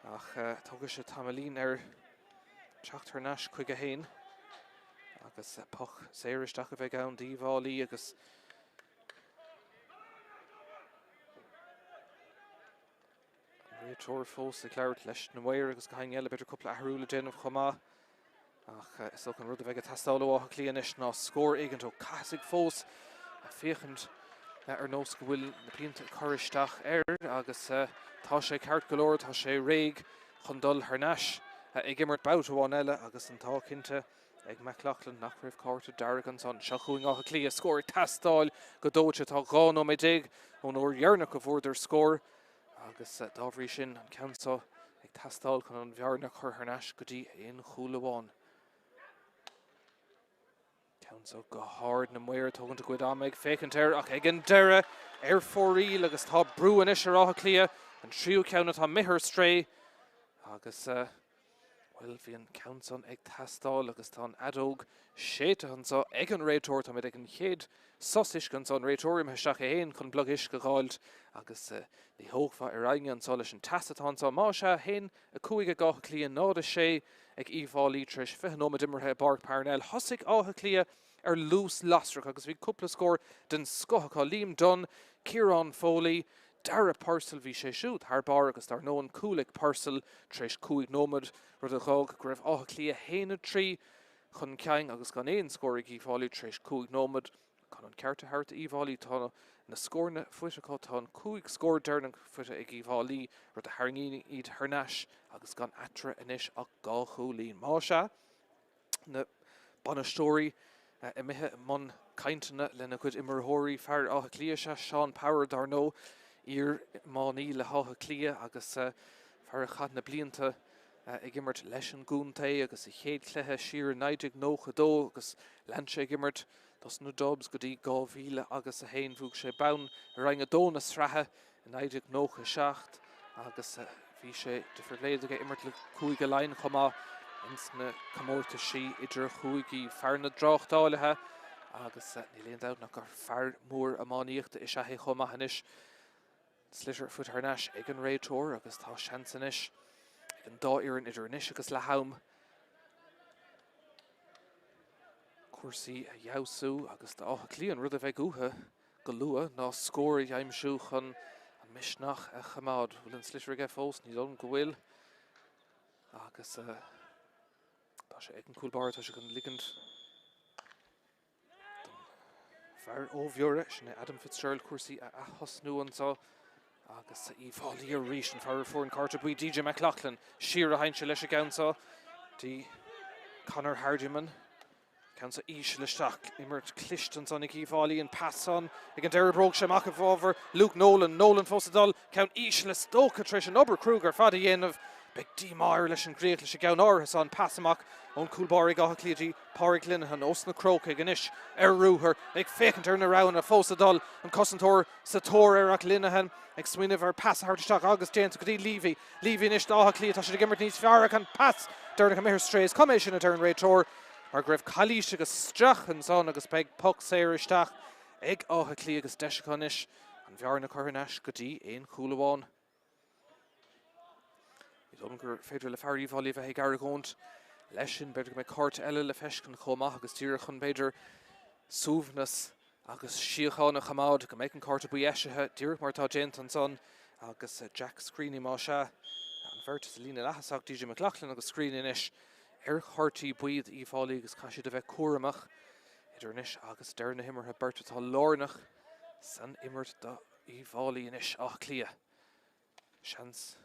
ach tógfaidh sé tamaillín air teacht thar n-ais chuige féin agus poc saor isteach a bheidh ann d'Uíbh Fhailí agus An réiteoir fós ag labhairt leis na maoir agus gach éinne eile, b'fhéidir cúpla athrú le déanamh chomh maith. Ach is dócha an rud a bheidh ag teastáil ó Áth Cliath anois ná scór éigint Ó Cathasaigh fós ag féachaint ar nós go bhfuil na pianta ag cur isteach air agus tá sé ceart go leor, tá sé réidh chun dul thar n-ais ag imirt babhta amháin eile agus an t-ádh cinnte ag McLaughlin nach raibh cárta dearg ansan. Seo chugainn Áth Cliath, scór ag teastáil go dóite. Tá 12 nóiméad ón uair dheireanach a bhfuaireadar scór agus dá bhrí sin an ceann seo ag teastáil chun an bhearna a chur thar n-ais go dtí aon chúl amháin. Ceann seo go hard na maoir ag tógaint a gcuid ama ag féachaint air ach ag an deireadh ar fóraoil agus tá brú anois ar Áth Cliath, an tríú ceann atá imithe ar strae agus Bhuel, bhí an ceann san ag teastáil agus tá an fheadóg séidte anseo ag an réiteoir. Táimid ag an chéad sos uisce anseo, an réiteoir imithe isteach é féin chun blogh uisce a dh'fháilt agus ní thógfá ar éinne anseo leis an teas atá anseo. Más ea, 1, 5 ag Áth Cliath, 0, 6 ag Uíbh Fhailí tar éis 20 nóiméad imeartha i bPáirc Parnell. Thosaigh Áth Cliath ar luas lasrach agus bhí cúpla scór den scoth acu, Liam Dunne, Ciarán Foley, Darragh Purcell, bhí sé siúd thar barr agus dar ndóigh an cúl ag Purcell tar éis 5 nóiméad, rud a dh'fhág go raibh Áth Cliath 1, 3 chun cinn agus gan aon scór ag Uíbh Fhailí tar éis 5 nóiméad. Chun an ceart a thabhairt d'Uíbh Fhailí, tá na scóranna faighte acu, tá an 5 scór deireanach faighte ag Uíbh Fhailí, rud a tharraingíonn iad thar n-ais agus gan eatarthu anois ach dhá chúilín. Más ea, na bainisteoirí imithe i mbun cainteanna lena gcuid imreoirí. Fear Átha Cliath is ea Seán Power, dar ndóigh, iar-iománaí le hÁth Cliath agus fear a chaith na blianta ag imirt leis an gcontae agus a chéad chluiche siar i 1992 agus lean sé ag imirt dos na Dubs go dtí 2001. Bhuaigh sé bonn i Roinn 2 na sraithe I 1997 agus bhí sé de phribhléid aige imirt le Cúige Laighean chomh maith ins na comórtaisí idir-chúigí. Fear na dtráchtálaithe agus níl aon dabht ach gur fear mór iománaíochta is ea é chomh maith anois. Sliotar faighte thar n-ais ag an réiteoir agus tá seans anois ag an dá fhoireann idir anois agus leath am cúrsaí a fheabhsú agus d'Áth Cliath an rud a bheidh uathu go luath ná scór a aimsiú chun an misneach a choimeád. Bhfuil an sliotar aige fós? Ní dóigh liom go bhfuil. Agus tá sé ag an cúl báire, tá sé chun ligint don fear ó Bhiorra, sin é Adam Fitzgerald, cúrsaí a ath-thosnú anseo. Agus Uíbh Fhailí arís, an fear a fuair an cárta buí, DJ McLaughlin, siar a théann sé leis an gceann seo dtí Conor Hardiman. Ceann seo íseal isteach, imirt cliste ansan ag Uíbh Fhailí, an pas san ag an deireadh oibreoidh sé amach i bhfabhar Luke Nolan, Nolan fós ag dul, ceann íseal is dócha tar éis an obair cruaidh ar fad a dhéanamh. Beidh díomá air leis an gcríoch leis an gceann áirithe seo, an pas amach ón cúl báire ag Áth Cliath dtí Pádraig Linehan ós na Crócaigh anois ar ruathar ag féachaint ar na roghanna fós ag dul, an cosantóir sa tóir air ach Linehan ag smaoineamh ar pas a thabhairt isteach agus déanta go dtí Leavy. Leavy anois d'Áth Cliath, tá siad ag imirt níos fearr ach an pas deireanach imithe ar strae. Is cuma é sin a deir an réiteoir mar go raibh calaois agus streach ansan agus beidh poc saor isteach ag Áth Cliath agus deis acu anois an bhearna a chur thar n-ais go dtí aon chúl amháin. Ní dóigh liom gur féidir le fear Uíbh Fhailí a bheith ag argóint leis sin. B'fhéidir go mbeidh cárta eile le feiscint chomh maith agus díreach chun b'fhéidir suaimhneas agus síocháin a choimeád, go mbeidh an cárta buí eisithe, díreach mar atá déanta ansan, agus Jack Screeney, más ea, an bheirt sa líne leath-thosach, DJ McLaughlin agus Screeney anois ar chártaí buí d'Uíbh Fhailí agus caithfidh siad a bheith cúramach idir anois agus deireadh na himeartha, beirt atá lárnach san imirt d'Uíbh Fhailí anois, Áth Cliath. Seans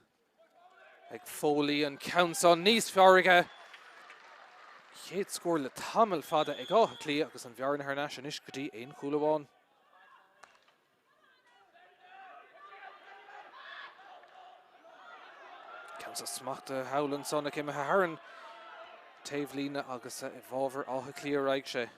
ag Foley an ceann seo níos fearr aige. Chéad scór le tamall fada ag Áth Cliath agus an bhearna thar n-ais anois go dtí aon chúl amháin. Ceann seo smachtaithe thall ansan ach imithe thar an taobhlíne agus i bhfabhar Átha Cliath a raghaidh sé.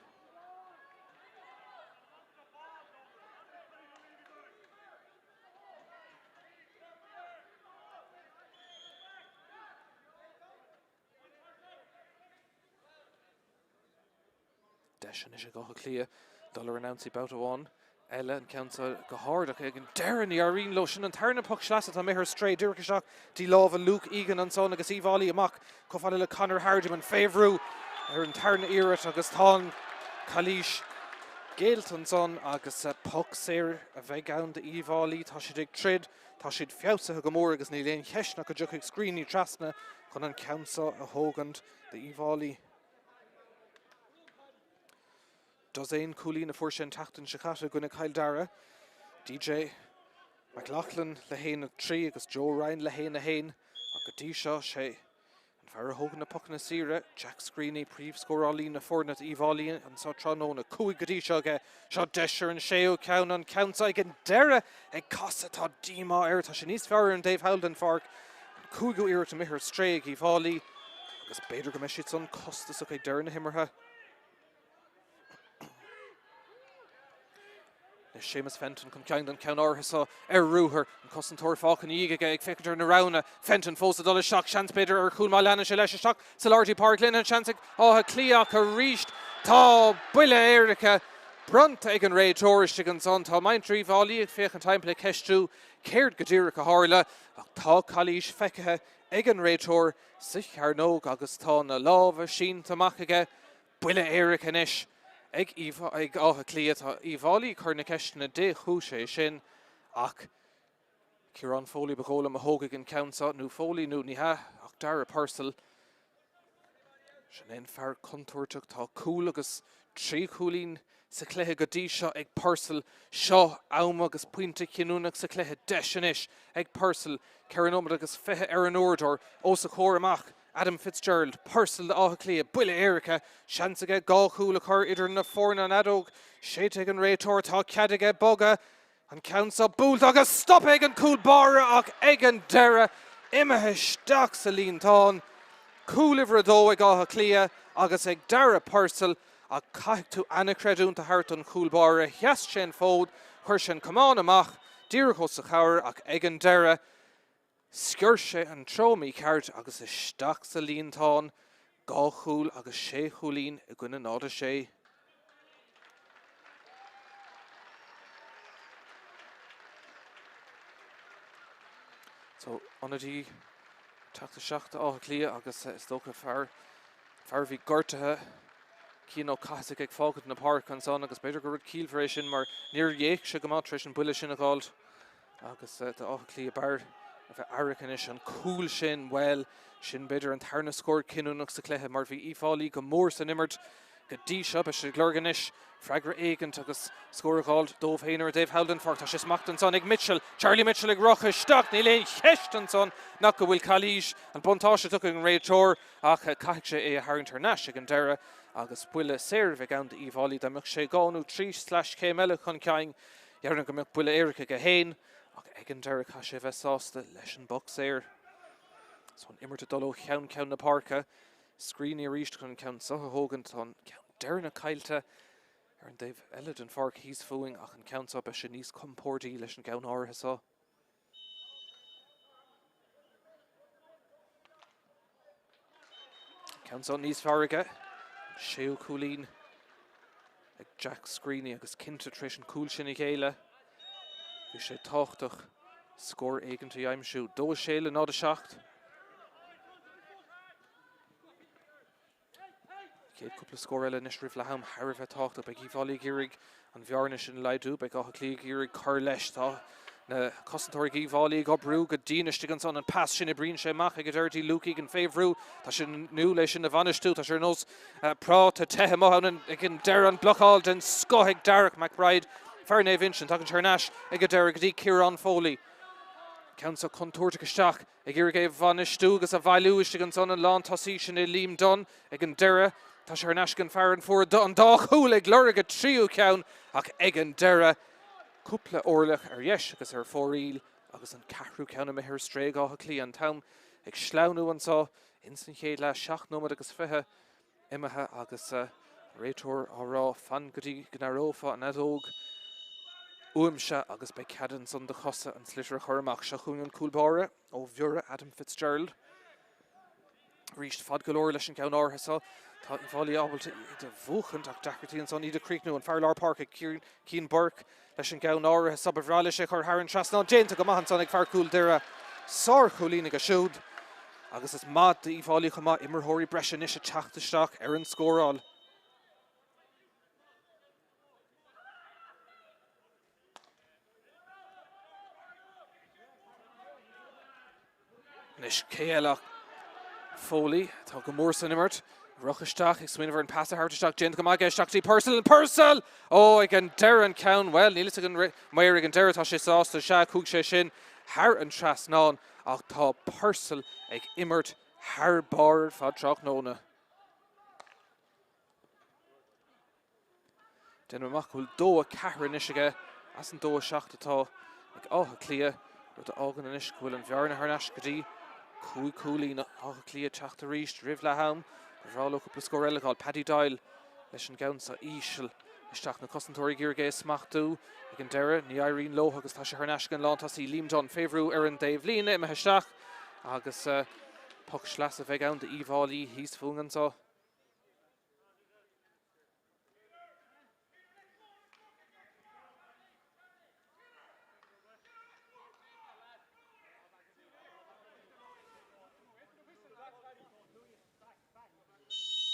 Deis anois ag Áth Cliath dul ar an ionsaí babhta amháin eile, an ceann seo go hard ach ag an deireadh ní éiríonn leo. Sin an tarna poc sleasa atá imithe ar strae díreach isteach dtí lámha Luke Egan ansan agus Uíbh Fhailí amach chomh fada le Conor Hardiman fé bhrú ar an tarna iarracht agus tá an calaois géillte ansan agus poc saor a bheidh ann d'Uíbh Fhailí. Tá siad ag troid, tá siad feabhsaithe go mór agus níl aon cheist nach go dtiocfaidh Screeney trasna chun an ceann seo a thógaint d'Uíbh Fhailí. Dosaen cúilín a fuair sé an tseachtain seo caite i gcoinne Chill Dara. DJ McLaughlin le haon 3 agus Joe Ryan le haon 1 ach go dtí seo sé an fear a thógann na pocanna saora, Jack Screeney, príomhscórálaí na foirne d'Uíbh Fhailí anseo tráthnóna. 5 go dtí seo aige. Seo deis ar an séú ceann, an ceann seo ag an deireadh ag casadh. Tá díomá air, tá sé níos fearr ar an dtaobh thall den pháirc. An cúigiú iarracht imithe ar strae ag Uíbh Fhailí agus b'fhéidir go mbeidh siad san costasach ag deireadh na himeartha. Anois Séamus Fenton chun ceann den ceann áirithe seo ar ruathar. An cosantóir fágtha ina dhiaidh aige ag féachaint ar na roghanna. Fenton fós ag dul isteach, seans b'fhéidir ar chúl má leanann sé leis isteach sa lár dtí Pádraig Lenihan. Seans ag Áth Cliath ach arís tá buille éirice bronnta ag an réiteoir istigh ansan. Tá muintir Uíbh Fhailí ag féachaint timpeall ag ceistiú céard go díreach a tharla ach tá calaois feicthe ag an réiteoir sa chearnóg agus tá na lámha sínte amach aige. Buille éirice anois ag ag Áth Cliath. Tá Uíbh Fhailí ag cur na ceisteanna dé chúis é sin ach Ciarán Foley ba dhóigh liom a thógfaidh an ceann seo, nó Foley nó ní hea ach Dara Purcell. Sin é an fear contúirteach. Tá cúl agus 3 chúilín sa chluiche go dtí seo ag Purcell. Seo am agus pointe cinniúnach sa chluiche. Deis anois ag Purcell. 4 nóiméad agus 20 ar an uaireadóir. Os a chomhair amach, Adam Fitzgerald, Purcell d'Áth Cliath, buille éirice, seans aige dhá chúl a chur idir na foirne, an fheadóg séidte ag an réiteoir, tá cead aige bogadh, an ceann seo buailte agus stoptha ag an cúl báire ach ag an deireadh imithe isteach sa líontán. Cúl uimhir a dó ag Áth Cliath agus ag Dara Purcell ach caithfidh tú ana-chreidiúint a thabhairt don chúl báire, sheas sé an fód, chuir sé an camán amach díreach os a chomhair ach ag an deireadh Sciorr sé an treo mícheart agus isteach sa líontán, 2 chúl agus 6 chúilín i gcoinne 0-6. So, ionadaí teacht isteach d'Áth Cliath agus is dócha fear, fear a bhí gortaithe, Cian Ó Cathasaigh ag fágaint na páirce ansan agus b'fhéidir gur rud ciallmhar é sin mar níor fhéach sé go maith tar éis an buille sin a dh'fháilt. Agus d'Áth Cliath b'fhearr a bheith aireach anois. An cúl sin, bhuel, sin b'fhéidir an tarna scór cinniúnach sa chluiche mar bhí Uíbh Fhailí go mór san imirt go dtí seo. Beidh siad ag lorg anois freagra éigint agus scór a dh'fháilt dóibh féin ar an dtaobh thall den pháirc. Tá sé smachtaithe ansan ag Mitchell. Charlie Mitchell ag rotha isteach. Níl aon cheist ansan nach go bhfuil calaois. An buntáiste tugtha ag an réiteoir ach caithfidh sé é a tharraingt thar n-ais ag an deireadh agus buille saor a bheidh ann d'Uíbh Fhailí. Dá mbeadh sé dhá nó trí slais chéim eile chun cinn, Déarfainn go mbeadh buille éirice aige féin, ach ag an deireadh caithfidh sé a bheith sásta leis an bpoc saor. So an imirt ag dul ó cheann ceann na páirce. Screeney arís chun an ceann seo a thógaint. Tá an ceann deireanach caillte ar an dtaobh eile den pháirc thíos fúinn ach an ceann seo beidh sé níos compórdaí leis an gceann áirithe seo. Ceann seo níos fearr aige. An séú cúilín ag Jack Screeney agus cinnte tar éis an cúl sin a ghéilleadh, bhí sé tábhachtach scór éigint a aimsiú. 2-6 le 0-7. Chéad cúpla scór eile anois roimh leath am thar a bheith tábhachtach. Beidh Uíbh Fhailí ag iarraidh an bhearna sin a laghdú. Beidh Áth Cliath ag iarraidh cur leis. Tá na cosantóirí ag Uíbh Fhailí ag oibriú go dian istigh ansan. An pas sin oibríonn sé amach ag an deireadh dtí Luke Egan fé bhrú. Tá sé inniúil é sin a bhainistiú. Tá sé ar nós práta te amuigh ann ag an deireadh. An blocáil den scoth ag Darach McBride. Fear Naomh Uinseann. Tagann sé thar n-ais ag an deireadh go dtí Ciarán Foley. Ceann seo contúirteach isteach. Ag iarraidh é a bhainistiú agus a bhailiú istigh ansan an lántosaí sin é Liam Dunne ag an deireadh. Tá sé thar n-ais ag an fear an fuair an dá chúl ag lorg an tríú ceann ach ag an deireadh cúpla orlach ar dheis agus ar fóraoil agus an ceathrú ceann imithe ar strae ag Áth Cliath. An t-am ag sleamhnú anso ins an chéad leath, 7 nóiméad agus 20 imithe agus an réiteoir á rá fan go dtí go n-aireofá an fheadóg uaimse agus beidh cead ansan do chosa an sliotar a chur amach. Seo chugainn an cúl báire ó Bhiorra, Adam Fitzgerald. Arís fad go leor leis an gceann áirithe seo. Tá Uíbh Fhailí ábalta iad a bhuachaint ach deacrachtaí ansan iad a chríochnú. An fear lár páirce, Cian Burke, leis an gceann áirithe so. Ba bhreá leis é a chur thar an trasnán. Déanta go maith ansan ag fear Chúil Doire. Sár-chúilín aige siúd agus is maith d'Uíbh Fhailí chomh maith imreoirí breise anois ag teacht isteach ar an scóráil. Anois cé eile ach Foley, atá go mór san imirt. Rith isteach, ag smaoineamh ar an pas a thabhairt isteach, déanta go maith aige isteach dtí Purcell, Purcell! Ó, ag an deireadh an ceann, bhuel, níl fhios ag an maor ag an deireadh, tá sé sásta, sea, chuaigh sé sin thar an trasnán, ach tá Purcell ag imirt thar barr ar fad tráthnóna. Déanaim amach go bhfuil 2-4 anois aige as an 2-7 atá ag Áth Cliath, rud a fhágann anois go bhfuil an bhearna thar n-ais go dtí 5 chúilín. Áth Cliath teacht arís roimh leath am. Ba bhreá leo cúpla scór eile a fháil. Paddy Doyle leis an gceann seo íseal isteach. Na cosantóirí ag iarraidh é a smachtú ag an deireadh. Ní éiríonn leo agus tá sé thar n-ais ag an lántosaí Liam Dunne. Fé bhrú ar an dtaobh líne, imithe isteach agus poc sleasa a bheidh ann d'Uíbh Fhailí thíos fúinn anseo.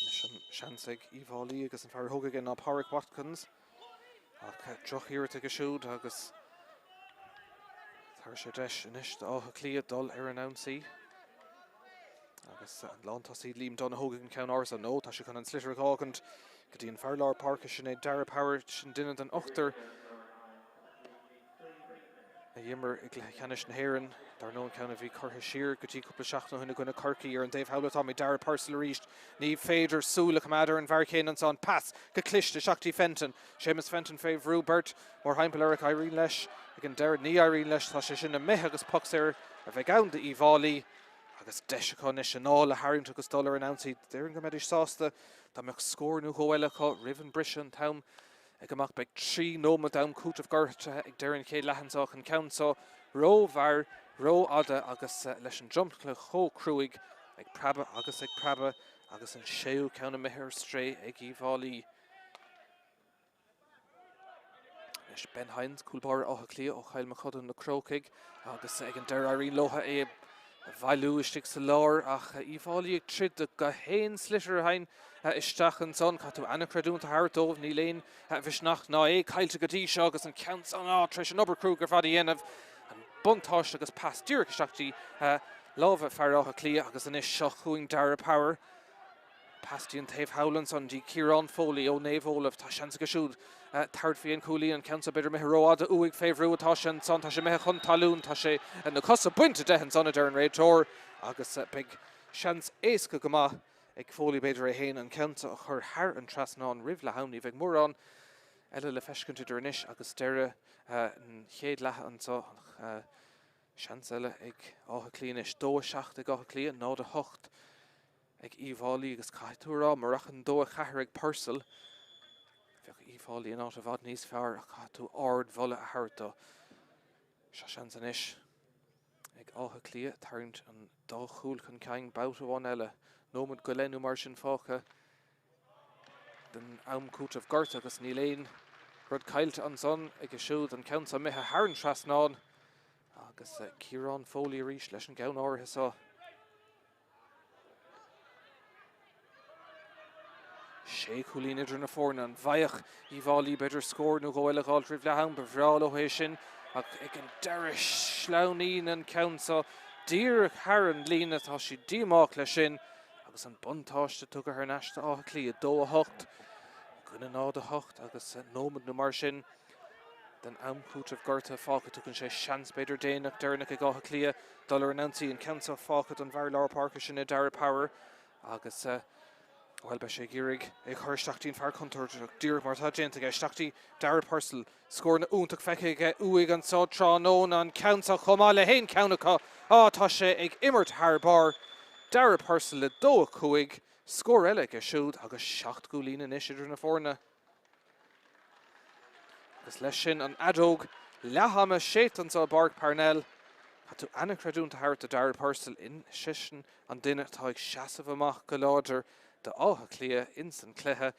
Anois an seans ag Uíbh Fhailí agus an fear a thóg aige ná Pádraig Watkins. Ach drochiarracht aige siúd agus tabharfaidh sé deis anois d'Áth Cliath dul ar an ionsaí. Agus an lántosaí Liam Dunne a thógfaidh an ceann áirithe nó tá sé chun an sliotar a fhágaint go dtí an fear lár páirce sin é Darragh Power, sin duine den ochtar a d'imir i gcluiche ceannais na hÉireann. Dar ndóigh an ceann a bhí curtha siar go dtí cúpla seachtain ó shin i gcoinne Chorcaí. Ar an dtaobh thall atáimid, Darragh Purcell arís. Ní féidir súil a choimeád ar an bhfear céanna ansan. Pas go cliste isteach dtí Fenton. Séamus Fenton fé bhrú beirt mórthimpeall air ach éiríonn leis ag an deireadh. Ní éiríonn leis, tá sé sin imithe agus poc saor a bheidh ann d'Uíbh Fhailí. Agus deis acu anois anáil a tharraingt agus dul ar an ionsaí. Déarfainn go mbeidís sásta dá mbeadh scór nó dhó eile acu roimh an briseadh an t-am ag imeacht. Beidh 3 nóiméad d'am cúitimh gortaithe ag deireadh an chéad leath anseo ach an ceann seo rómhear, rófhada agus leis an dromchla chomh cruaidh ag preabadh agus ag preabadh agus an séú ceann imithe ar strae ag Uíbh Fhailí. Anois Ben Hynes, cúl báire Átha Cliath ó Chill Mochuda Na Crócaigh agus ag an deireadh éiríonn leo é a bhailiú istigh sa lár ach Uíbh Fhailí ag troid do gach aon sliotar a théann isteach ansan. Caithfidh tú an-chreidiúint a thabhairt dóibh, níl aon mhisneach ná é caillte go dtí seo agus an ceann san á tar éis an obair cruaidh ar fad a dhéanamh. An buntáiste agus pas díreach isteach dtí lámha fear Átha Cliath agus anois seo chugainn Darragh Power. Pas dtí an taobh thall ansan dtí Ciarán Foley ó Naomh Olaf. Tá seans aige siúd tabhairt faoi an cúilín. An ceann seo b'fhéidir imithe rófhada uaidh fé bhrú atá sé ansan. Tá sé imithe chun talún. Tá sé na cosa bainte de ansan a deir an réiteoir agus beidh seans éasca go maith ag Foley b'fhéidir é féin an ceann seo a chur thar an trasnán roimh leath am. Ní bheidh mórán eile le feiscint idir anois agus deireadh an chéad leatha anseo. Seans eile ag Áth Cliath anois. 2-7 ag Áth Cliath, 0-8 ag Uíbh Fhailí agus caithfidh tú a rá, murach an 2-4 ag Purcell, bheadh Uíbh Fhailí in áit i bhfad níos fearr ach caithfidh tú ardmholadh a thabhairt dó. Seo seans anois ag Áth Cliath tarraingt an dá chúl chun cinn babhta amháin eile. Nóiméad go leith nó mar sin fágtha den am cúitimh gorta agus níl aon rud caillte ansan aige siúd, an ceann seo imithe thar an trasnán agus Ciarán Foley arís leis an gceann áirithe seo. Sé chúilín idir na foirne. An bhfaigheadh Uíbh Fhailí b'fhéidir scór nó dhó eile a dh'fháilt roimh leath am? Ba bhreá leo é sin ach ag an deireadh sleamhnaíonn an ceann seo díreach thar an líne. Tá siad díomách leis sin agus an buntáiste tugtha thar n-ais d'Áth Cliath. 2-8 i gcoinne 0-8 agus nóiméad nó mar sin den am cúitimh gortaithe fágtha. Tugann sé seans b'fhéidir déanach deireanach ag Áth Cliath dul ar an ionsaí. An ceann seo fágtha don bhfear lár páirce sin é Darragh Power agus, bhuel, beidh sé ag iarraidh é a chur isteach dtí an fear contúirteach, díreach mar atá déanta aige, isteach dtí Darragh Purcell. Scóranna iontach feicthe aige uaidh anseo tráthnóna. An ceann seo chomh maith le haon cheann acu. Á, tá sé ag imirt thar barr. Darragh Purcell le 2-5. Scór eile aige siúd agus 7 gcúilín anois idir na foirne. Agus leis sin an fheadóg leath-ama séidte anseo i bPáirc Parnell. Caithfidh tú an-chreidiúint a thabhairt do Darragh Purcell, seisean an duine atá ag seasamh amach go láidir. d'Áth Cliath ins an cluiche.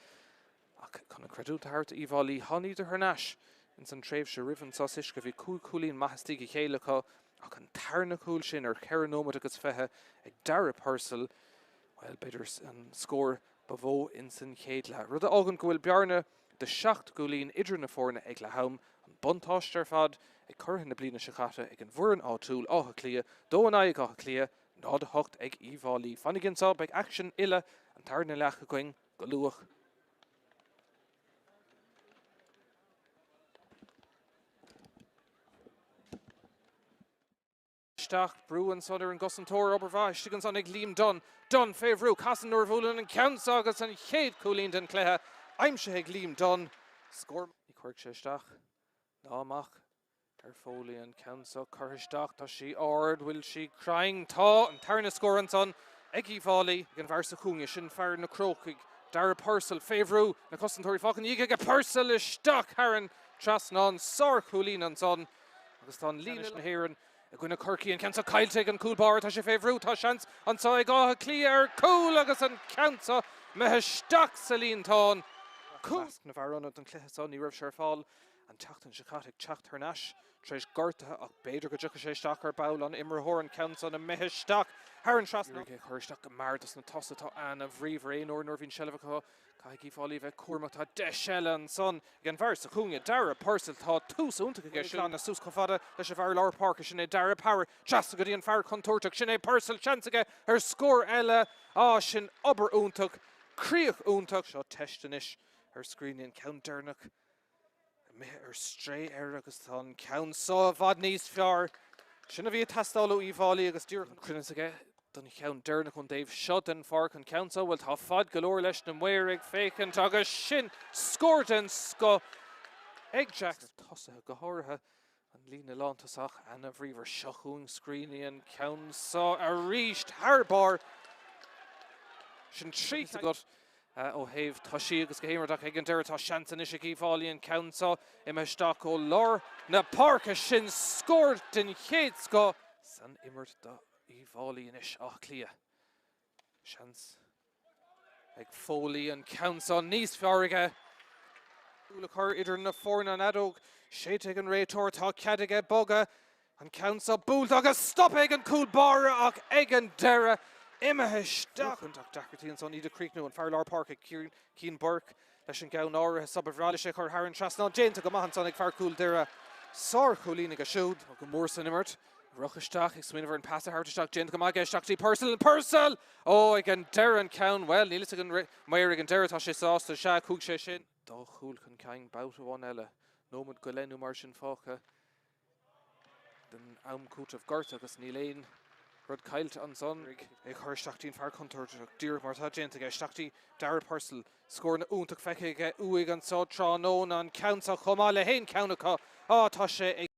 Ach chun an creidiúint a thabhairt d'Uíbh Fhailí, tháinigíodar thar n-ais ins an tréimhse roimh an sos uisce. Bhí 5 chúilín maith istigh a chéile acu ach an tarna cúl sin ar cheithre nóiméad agus 20 ag Dara Purcell, bhuel, b'fhéidir an scór ba mhó ins an chéad leath. Rud a fhágann go bhfuil bearna de sheacht gcúilín idir na foirne ag leath am. An buntáiste ar fad ag curaithe na bliana seo caite ag an bhfoireann áitiúil, Áth Cliath, 2 in aghaidh Átha Cliath, 0, 8 ag Uíbh Fhailí. Fanaigí anseo, beidh aicsean uile an tarna leath againn go luath. Isteach, brú ansan ar an gcosantóir, obair mhaith istigh ansan ag Liam Dunne. Dunne fé bhrú, casann nuair a bhuaileann an ceann seo agus an chéad chúilín den chluiche aimsithe ag Liam Dunne. Scór. Ní chuirfidh sé isteach ná amach ar Foley an ceann seo curtha isteach. Tá sí ard, bhfuil sí cruinn? Tá! An tarna scór ansan ag Uíbh Fhailí. Ag an bhfear sa chúinne, sin fear na Crócaigh, Dara Purcell, fé bhrú, na cosantóirí fágtha ina dhiaidh aige, Purcell isteach thar an trasnán, sár-chúilín ansan agus tá an líne na hÉireann i gcoinne Chorcaí, an ceann seo caillte ag an cúl báire, tá sé fé bhrú, tá seans anseo ag Áth Cliath ar cúl agus an ceann seo imithe isteach sa líontán. Cúl. I measc na bhfear ionaid don chluiche seo, ní raibh sé ar fáil an tseachtain seo caite, ag teacht thar n-ais tar éis gortaithe ach b'fhéidir go dtiocfaidh sé isteach ar ball, an imreoir an ceann san imithe isteach thar an trasnán. Iarraidh é a chur isteach go mear dos na tosaithe, atá ana-bhríomhar aon uair nuair a bhíonn seilbh acu. Caithfidh Uíbh Fhailí bheith cúramach, tá deis eile ansan ag an bhfear sa chúinne, Dara Purcell, tá tús iontach aige siúd. Glanadh suas chomh fada leis an bhfear lár páirce, sin é Dara Power, trasna go dtí an fear contúirteach, sin é Purcell, seans aige ar scór eile, á sin obair iontach, críoch iontach. Seo teist anois ar Screeney, an ceann deireanach Imithe ar strae air agus tá an ceann seo i bhfad níos fearr. Sin a bhí ag teastáil ó Uíbh Fhailí agus díreach an cruinneas aige don cheann deireanach ón dtaobh seo den pháirc. An ceann seo, bhuel tá fad go leor leis na maoir ag féachaint agus sin scór den scoth ag Jack. Sna tosaithe go háirithe. An líne lántosach ana-bhríomhar. Seo chugainn Screeney an ceann seo arís thar barr. Sin 3 agat ó thaobh toisí agus go haon rud ach ag an deireadh tá seans anois ag Uíbh Fhailí an ceann seo imithe isteach ó lár na páirce. Sin scór den chéad scoth san imirt do Uíbh Fhailí anois. Áth Cliath. Seans ag Foley an ceann seo níos fearr aige. Cúl a chur idir na foirne an fheadóg séidte ag an réiteoir. Tá cead aige bogadh. An ceann seo buailte agus stoptha ag an cúl báire ach ag an deireadh imithe isteach. Ach deacrachtaí ansan iad a chríochnú. An fear lár páirce Cian Burke leis an gceann áirithe seo. Ba bhreá leis é a chur thar an trasnán. Déanta go maith ansan ag fear Chúil Doire. Sár-chúilín aige siúd. Tá go mór san imirt. Rith isteach, ag smaoineamh ar an pas a thabhairt isteach, déanta go maith aige, isteach dtí Purcell, Purcell! Ó, ag an deireadh an ceann, bhuel, níl fhios ag an maor ag an deireadh, tá sé sásta, sea, chuaigh sé sin. Dá chúl chun cinn, babhta amháin eile, nóiméad go leith nó mar sin fágtha den am cúitimh gorta agus níl aon rud caillte ansan. É a chur isteach dtí an fear contúirteach, díreach mar atá déanta aige, isteach dtí Dara Purcell, scóranna iontach feicthe aige uaidh anso tráthnóna, an ceann seo chomh maith le haon cheann acu, á, tá sé ag.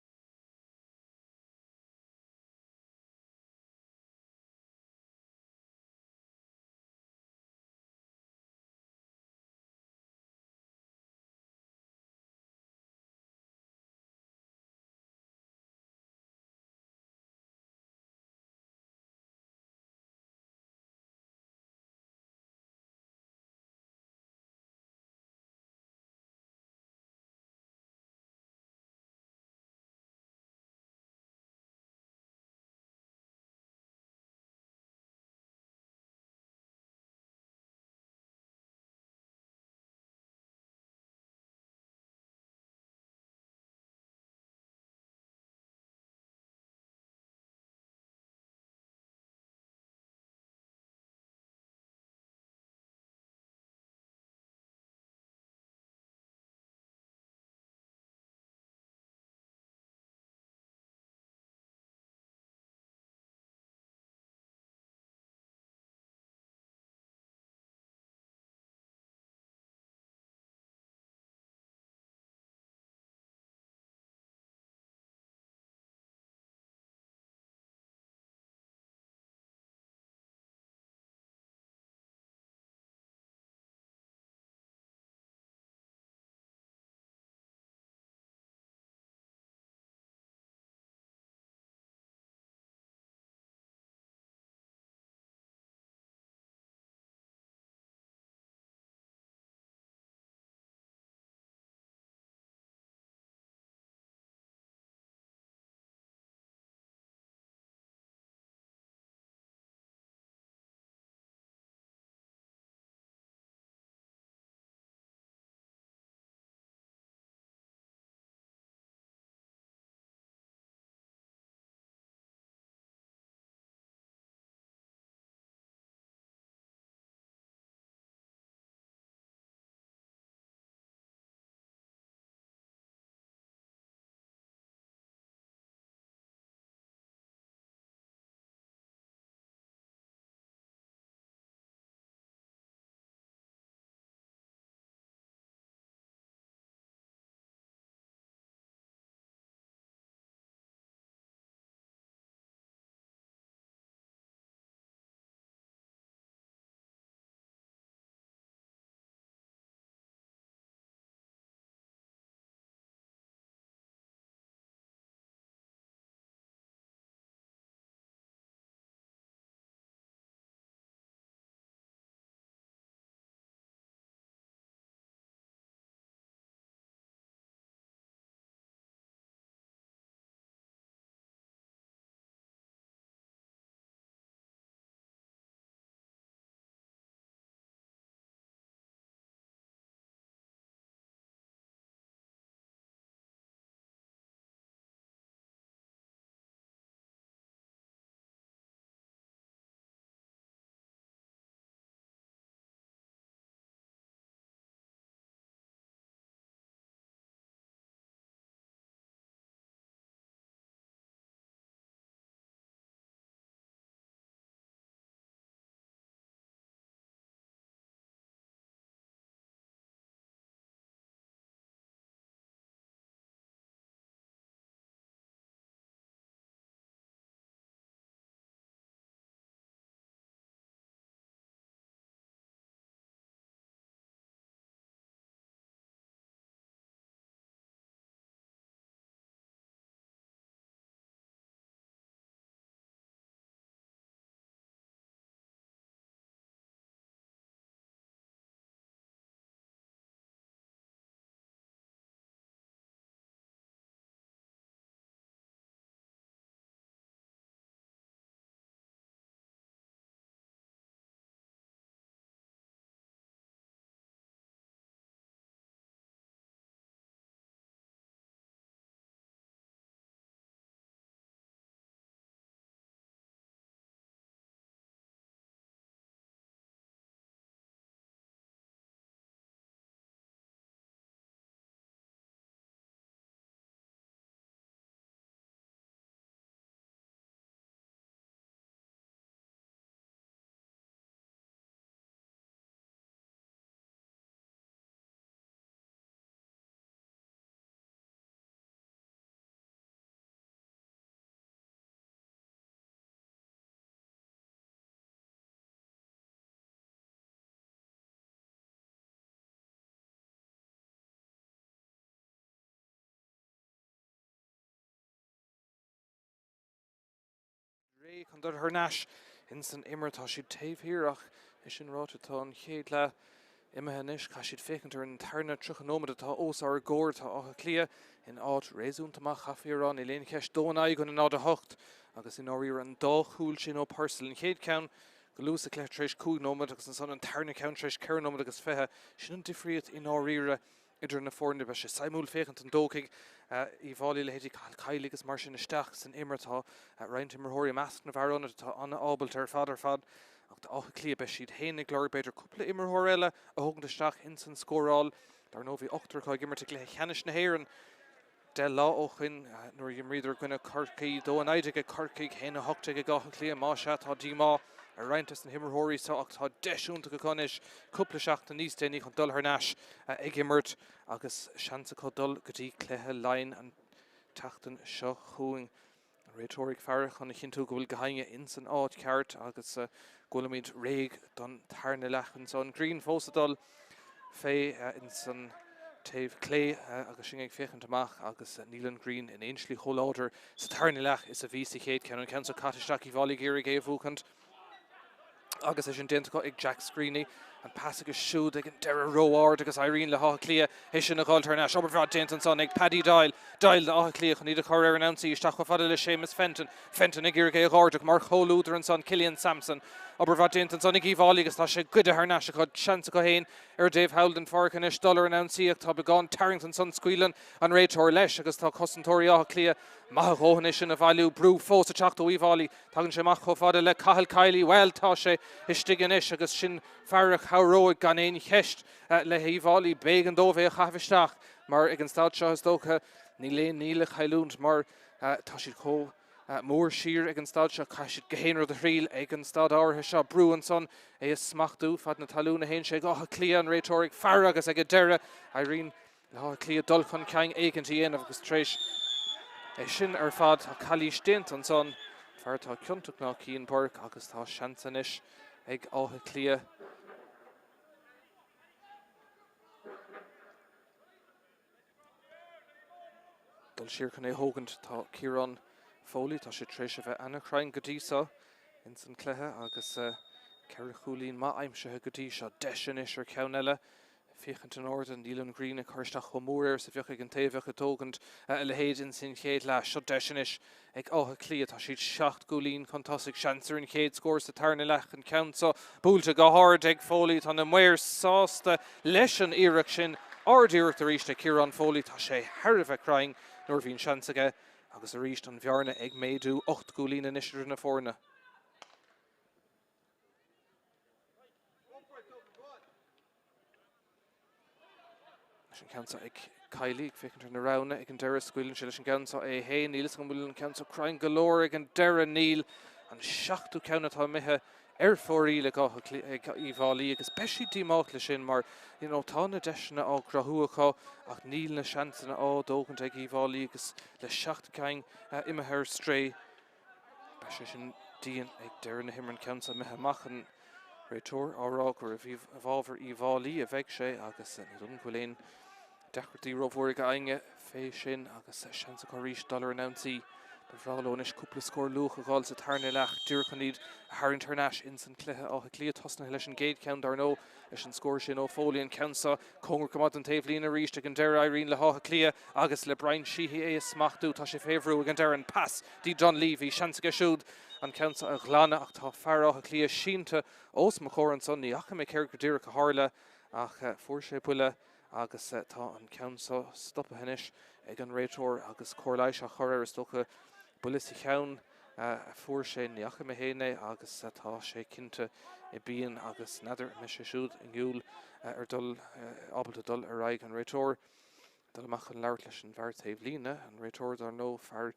Réidh chun dul thar n-ais ins an imirt. Tá siad taobh thiar ach é sin ráite tá an chéad leath imithe anois. Caithfidh siad féachaint ar an tarna 30 nóiméad atá os ár gcomhair. Tá Áth Cliath in áit réasúnta maith, chaithfí a rá. Níl aon cheist, dó in aghaidh an 0-8 agus i ndáiríre an dá chúl sin ó Purcell. An chéad cheann go luath sa chluiche tar éis 5 nóiméad agus ansan an tarna ceann tar éis 4 nóiméad agus 20. Sin an difríocht i ndáiríre idir na foirne. Beidh sé suimiúil féachaint an dtógfaidh Uíbh Fhailí leithéidí Cathal Kiely agus mar sin isteach san imirt. Tá roinnt imreoirí i measc na bhfear ionaid atá an-ábalta ar fad ar fad ach do Áth Cliath beidh siad féin ag lorg b'fhéidir cúpla imreoir eile a thógaint isteach ins an scóráil. Dar ndóigh bhí ochtar acu ag imirt i gcluiche ceannais na hÉireann 10 lá ó shoin nuair a dh'imríodar i gcoinne Chorcaí. 2 19 ag Corcaigh, 1 18 ag Áth Cliath. Má sea, tá díomá ar roinnt des na himreoirí seo ach tá deis iontach acu anois cúpla seachtain níos déanaí chun dul thar n-ais ag imirt agus seans acu dul go dtí cluiche Laighean an tseachtain seo chugainn. An réiteoir ag faire chun a chinntiú go bhfuil gach éinne ins an áit ceart agus go bhfuilimid réidh don tarna leath anso. An ghrian fós ag dul fé ins an taobh clé agus sinn ag féachaint amach agus níl an ghrian in aon slí chomh láidir sa tarna leath is a bhí sa chéad ceann. An ceann so caite isteach Uíbh Fhailí ag iarraidh é a bhuachaint. Agus é sin déanta acu ag Jack Screeney. An pas aige siúd ag an deireadh ró-ard agus éiríonn le hÁth Cliath é sin a dh'fháilt thar n-ais. Obair bhreá déanta ansan ag Paddy Doyle. Doyle d'Áth Cliath chun iad a chur ar an ionsaí isteach chomh fada le Séamus Fenton. Fenton ag iarraidh é a dh'ardú mar chomhluadar ansan Killian Sampson. Obair mhaith déanta ansan ag Uíbh Fhailí agus tá sé goidte thar n-ais acu. Seans acu féin ar an dtaobh thall den pháirc anois dul ar an ionsaí ach tá beagán tarraingt ansan. Scaoileann an réiteoir leis agus tá cosantóirí Átha Cliath maith a dhóthain é sin a bhailiú. Brú fós ag teacht ó Uíbh Fhailí. Tagann sé amach chomh fada le Cathal Kiely. Bhuel, tá sé istigh anois agus sin fear a chabhróidh gan aon cheist le hUíbh Fhailí. B'éigean dóibh é a chaitheamh isteach mar ag an staid seo is dócha níl aon ní le cailliúint mar tá siad chomh mór siar ag an staid seo. Caithfidh siad gach aon rud a thriail ag an staid áirithe seo. Brú ansan é a smachtú fad na talún a théann sé ag Áth Cliath, an réiteoir ag faire agus ag an deireadh éiríonn le hÁth Cliath dul chun cinn éicint a dhéanamh agus tar éis é sin ar fad tá calaois déanta ansan. Fear atá ciontach ná Cian Burke agus tá seans anois ag Áth Cliath. Dul siar chun é a thógaint tá Ciarán Foley, tá sé tar éis a bheith ana-chruinn go dtí seo ins an cluiche agus 4 chúilín maith aimsithe go dtí seo. Deis anois ar cheann eile Féachaint in airde, níl an ghrian ag cur isteach chomh mór air is a bheadh ag an té a bheadh ag tógaint a leithéid ins an chéad leath. Seo deis anois ag Áth Cliath. Tá siad 7 gcúilín chun tosaigh. Seans ar an chéad scór sa tarna leath. An ceann seo buailte go hard ag Foley. Tá na maoir sásta leis an iarracht sin. Ard-iarracht arís ag Ciarán Foley. Tá sé thar a bheith cruinn nuair a bhíonn seans aige. Agus arís an bhearna ag méadú. 8 gcúilín anois idir na foirne. Leis an ceann seo ag Kiely, ag féachaint ar na roghanna ag an deireadh, scaoileann sé leis an gceann seo é féin. Níl fhios agam an bhfuil an ceann seo cruinn go leor ag an deireadh. Níl. An seachtú ceann atá imithe ar fóraoil ag Áth Cliath, ag Uíbh Fhailí agus beidh siad díomách leis sin mar you know, tá na deiseanna á gcruthú acu ach níl na seansanna á dtógaint ag Uíbh Fhailí agus le seacht gcinn imithe ar strae Beidh sé sin dian ag deireadh na himeartha an ceann seo imithe amach an réiteoir á rá gur i bhfabhar Uíbh Fhailí a bheidh sé agus ní dóigh liom go bhfuil aon deacrachtaí rómhór ag éinne fé sin agus seans acu arís dul ar an ionsaí. Ba bhreá leo anois cúpla scór luath a dh'fháil sa tarna leath díreach chun iad a tharraingt thar n-ais ins an cluiche. Áth Cliath tosnaithe leis an gcéad cheann dar ndóigh leis an scór sin ó Foley an ceann seo cóngarach go maith don taobhlíne arís ag an deireadh éiríonn le hÁth Cliath agus le Brian Sheehy é a smachtú. Tá sé fé bhrú ag an deireadh an pas dtí Dunleavy. Seans aige siúd an ceann seo a ghlanadh ach tá fear Átha Cliath sínte os mo chomhair ansan. Ní fhaca mé céard go díreach a tharla ach fuair sé buille agus tá an ceann seo stoptha anois ag an réiteoir agus cóir leighis á chur air. Is dócha buille sa cheann a fuair sé. Ní fhaca mé féin é agus tá sé cinnte i bpian agus n'fheadar an mbeidh sé siúd inniúil ar dul ábalta dul ar aghaidh. An réiteoir Dul amach chun labhairt leis an bhfear taobh líne, an réiteoir dar ndóigh, fear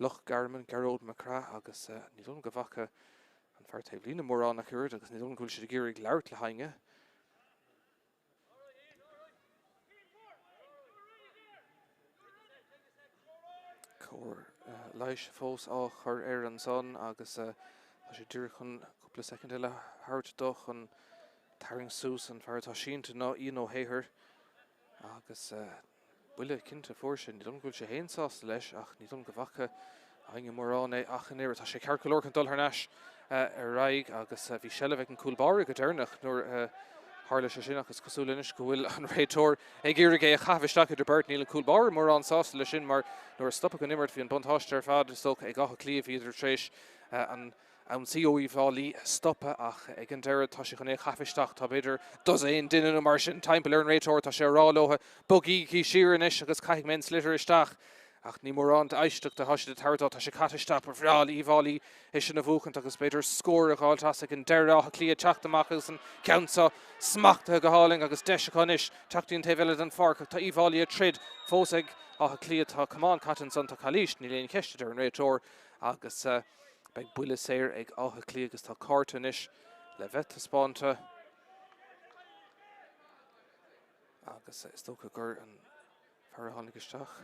Loch Garman, Gearóid Mac Craith agus ní dóigh liom go bhfaca an fear taobh líne mórán ach oiread agus ní dóigh liom go bhfuil siad ag iarraidh labhairt le héinne. Cóir leighis fós á chur air ansan agus tá sé díreach chun cúpla soicind eile a thabhairt dó chun tarraingt suas an fear atá sínte ná Ian Ó hEithir. Agus buille cinnte a fuair sé. Ní dóigh liom go bhfuil sé féin sásta leis ach ní dóigh liom go bhfaca Againne mórán é ach an oiread. Tá sé ceart go leor chun dul thar n-ais ar aghaidh agus bhí seilbh ag an cúl báire go deireanach nuair a tharla sé sin ach is cosúil anois go bhfuil an réiteoir ag iarraidh é a chaitheamh isteach idir beirt. Níl an cúl báire mórán sásta leis sin mar nuair a stopadh an imirt bhí an buntáiste ar fad is dócha ag Áth Cliath. Bhíodar tar éis an ionsaí ó Uíbh Fhailí a stopadh ach ag an deireadh tá sé chun é a chaitheamh isteach. Tá b'fhéidir dosaen duine nó mar sin timpeall ar an réiteoir. Tá sé ag rá leo bogaigí siar anois agus caithfidh mé an sliotar isteach. Ach ní mórán d'éisteacht atá siad ag tabhairt dó. Tá sé caite isteach. Ba bhreá le Uíbh Fhailí é sin a bhuachaint agus b'fhéidir scór a dh'fháilt as ag an deireadh. Áth Cliath ag teacht amach agus an ceann seo smachtaithe go hálainn agus deis acu anois teacht dtí an taobh eile den pháirc ach tá Uíbh Fhailí ag troid fós ag Áth Cliath. Tá camán caite ansan, tá calaois, níl aon cheist a deir an réiteoir agus beidh buille saor ag Áth Cliath agus tá cárta anois le bheith taispeánta agus is dócha gur an fear a tháinig isteach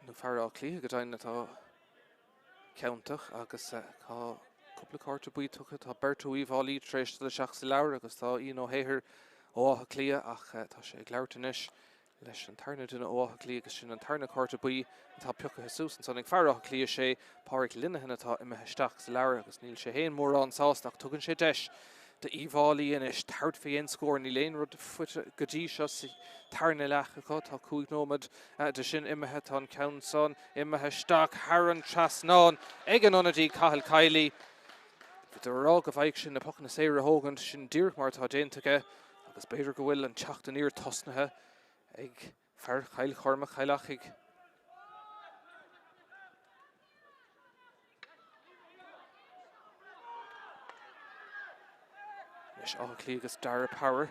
nó fear Átha Cliath go deimhin atá ciontach agus tá cúpla cárta buí tugtha. Tá beirt ó Uíbh Fhailí tar éis dul isteach sa leabhar agus tá Ian Ó hEithir ó Áth Cliath ach tá sé ag labhairt anois leis an tarna duine ó Áth Cliath agus sin an tarna cárta buí atá pioctha suas ansan ag fear Átha Cliath, sé Pádraic Linehan atá imithe isteach sa leabhar agus níl sé féin mórán sásta ach tugann sé deis d'Uíbh Fhailí anois tabhairt faoi aon scór. Níl aon rud faighte go dtí seo sa tarna leath acu. Tá 5 nóiméad de sin imithe. Tá an ceann san imithe isteach thar an trasnán ag an ionadaí Cathal Kiely. Bhíodar ag rá go bhfaigheadh sé na pocanna saora a thógaint, sin díreach mar atá déanta aige agus b'fhéidir go bhfuil an teacht aniar tosnaithe ag fear Chill Chormaic, Chill Achaidh. Anois Áth Cliath agus Dara Power.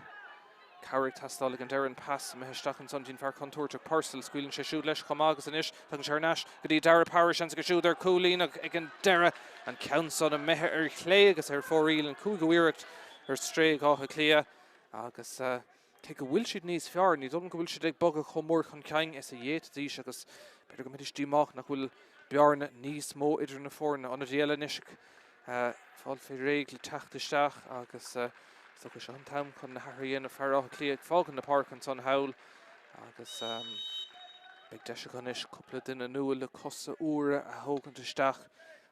Cabhair ag teastáil ag an deireadh, an pas imithe isteach ansan dtí'n fear contúirteach Purcell. Scaoileann sé siúd leis chomh maith agus anois tagann sé thar n-ais go dtí Dara Power. Seans aige siúd ar cúilín ach ag an deireadh an ceann san imithe ar chlé agus ar fóraoil an cúigiú iarracht ar strae ag Áth Cliath agus cé go bhfuil siad níos fearr, ní dóigh liom go bhfuil siad ag bogadh chomh mór chun cinn is a d'fhéadfaidís agus b'fhéidir go mbeidís díomách nach bhfuil bearna níos mó idir na foirne. Ionadaí eile anois ag fáil fé réidh le teacht isteach agus is dócha seo an t-am chun na hathruithe a dhéanamh. Fear Átha Cliath ag fágaint na páirce ansan thall agus beidh deis acu anois cúpla duine nua le cosa úra a thógaint isteach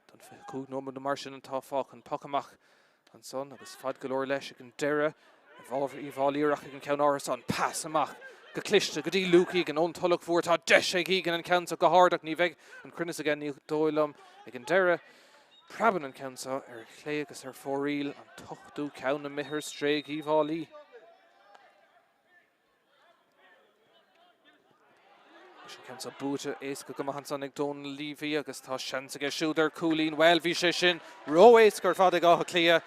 don 25 nóiméad nó mar sin atá fágtha. An poc amach ansan agus fad go leor leis ag an deireadh i bhfabhar Uíbh Fhailí rachaidh an ceann áirithe san. Pas amach go cliste go dtí Luke Egan ón Tulach Mhór. Tá deis ag Egan an ceann seo go hard ach ní bheidh an cruinneas aige ní dóigh liom ag an deireadh. Preabann an ceann seo ar chlé agus ar fóraoil, an t-ochtú ceann imithe ar strae ag Uíbh Fhailí. Leis an ceann seo buaite éasca go maith ansan ag Dónal Leavy agus tá seans aige siúd ar cúilín. Bhuel, bhí sé sin ró-éasca ar fad ag Áth Cliath.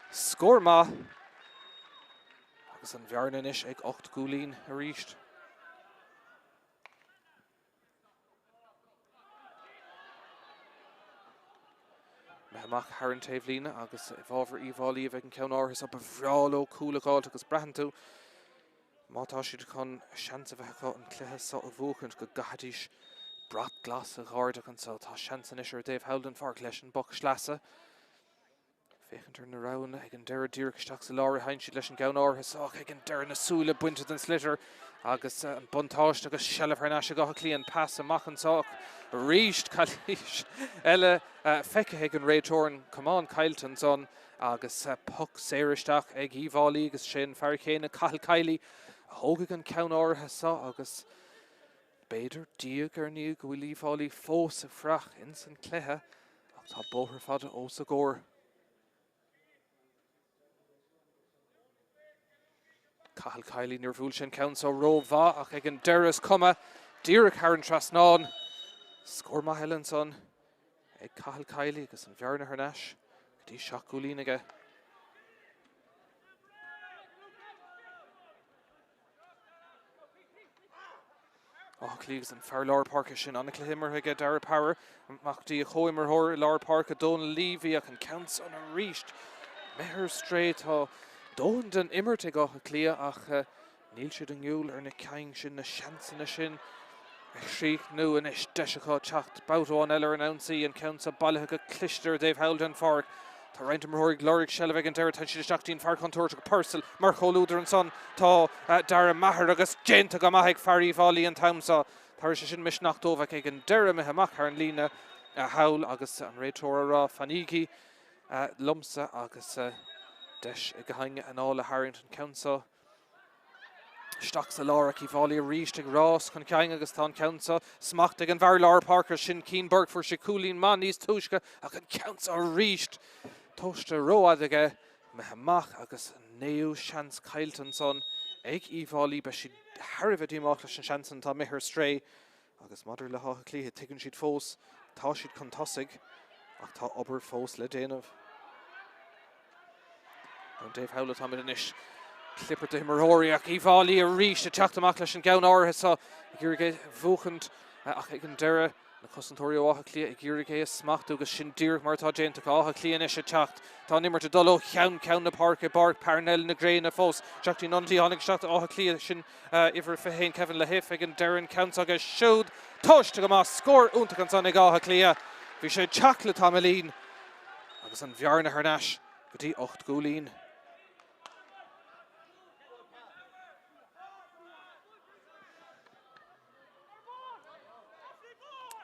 Scór maith agus an bhearna anois ag 8 gcúilín arís. Imithe amach thar an taobhlíne agus i bhfabhar Uíbh Fhailí a bheidh an ceann áirithe so ba bhreá leo cúl a dh'fháilt agus braitheann tú má tá siad chun seans a bheith acu an cluiche so a bhuachaint go gcaithfidís brat glas a dh'ardach anso. Tá seans anois ar an dtaobh thall den pháirc leis an bpoc sleasa. Féachaint ar na roghanna ag an deireadh, díreach isteach sa lár a théann siad leis an gceann áirithe so ach ag an deireadh na súile bainte den sliotar agus an buntáiste agus seilbh thar n-ais ag Áth Cliath, an pas amach anseo ach arís calaois eile feicthe ag an réiteoir, an camán caillte ansan agus poc saor isteach ag Uíbh Fhailí agus sé an fear chéanna, Cathal Kiely, a thógfaidh an ceann áirithe so agus b'fhéidir diaidh ar ndiaidh go bhfuil Uíbh Fhailí fós ag fuireach ins an cluiche. Ach tá bóthar fada os a gcomhair. Cathal Kiely, níor bhuail sé an ceann so ró-mhaith ach ag an deireadh is cuma díreach thar an trasnán. Scór maith eile ansan ag Cathal Kiely agus an bhearna thar n-ais go dtí 7 gcúilín aige. Áth Cliath agus an fear lár páirce sin an-chluiche imeartha aige, Dara Power, amach go dtí a chomhimreoir i lár páirce, Dónal Leavy, ach an ceann san arís imithe ar strae. Tá dóthain den imirt ag Áth Cliath ach níl siad inniúil ar na cinn sin, na seansanna sin a chríochnú. Anois deis acu teacht babhta amháin eile ar an ionsaí, an ceann seo bailithe go cliste ar an dtaobh thall den pháirc. Tá roinnt imreoirí ag lorg seilbh ag an deireadh. Téann siad isteach dtí'n fear contúirteach Purcell mar chomhluadar ansan. Tá Dara Maher agus déanta go maith ag fear Uíbh Fhailí an t-am seo. Tabharfaidh sé sin misneach dóibh ach ag an deireadh imithe amach thar an líne thall agus an réiteoir ag rá fanaígí liomsa agus deis ag éinne anáil a tharraingt an ceann seo. Isteach sa lár ach Uíbh Fhailí arís ag rás chun cinn agus tá an ceann seo smachtaithe ag an bhfear lár páirce sin Cian Burke. Fuair sé cúilín maith níos túisce ach an ceann seo arís tomhaiste rófhada aige. Imithe amach agus an naoú seans caillte ansan ag Uíbh Fhailí. Beidh siad thar a bheith díomách leis an seans san atá imithe ar strae. Agus maidir le hÁth Cliath, tuigeann siad fós, tá siad chun tosaigh ach tá obair fós le déanamh. Ar an dtaobh thall atáimid anois. Cliobairt d'imreoirí ach Uíbh Fhailí arís ag teacht amach leis an gceann áirithe seo ag iarraidh é a bhuachaint ach ag an deireadh na cosantóirí ó Áth Cliath ag iarraidh é a smachtú agus sin díreach mar atá déanta acu. Áth Cliath anois ag teacht. Tá an imirt ag dul ó cheann ceann na páirce i bPáirc Parnell na gréine fós. Isteach dtí'n ionadaí a tháinig isteach d'Áth Cliath sin Uimhir 21 Kevin Lahiff ag an deireadh an ceann s'aige siúd tomhaiste go maith, scór iontach ansan ag Áth Cliath. Bhí sé ag teacht le tamaillín agus an bhearna thar n-ais go dtí 8 gcúilín.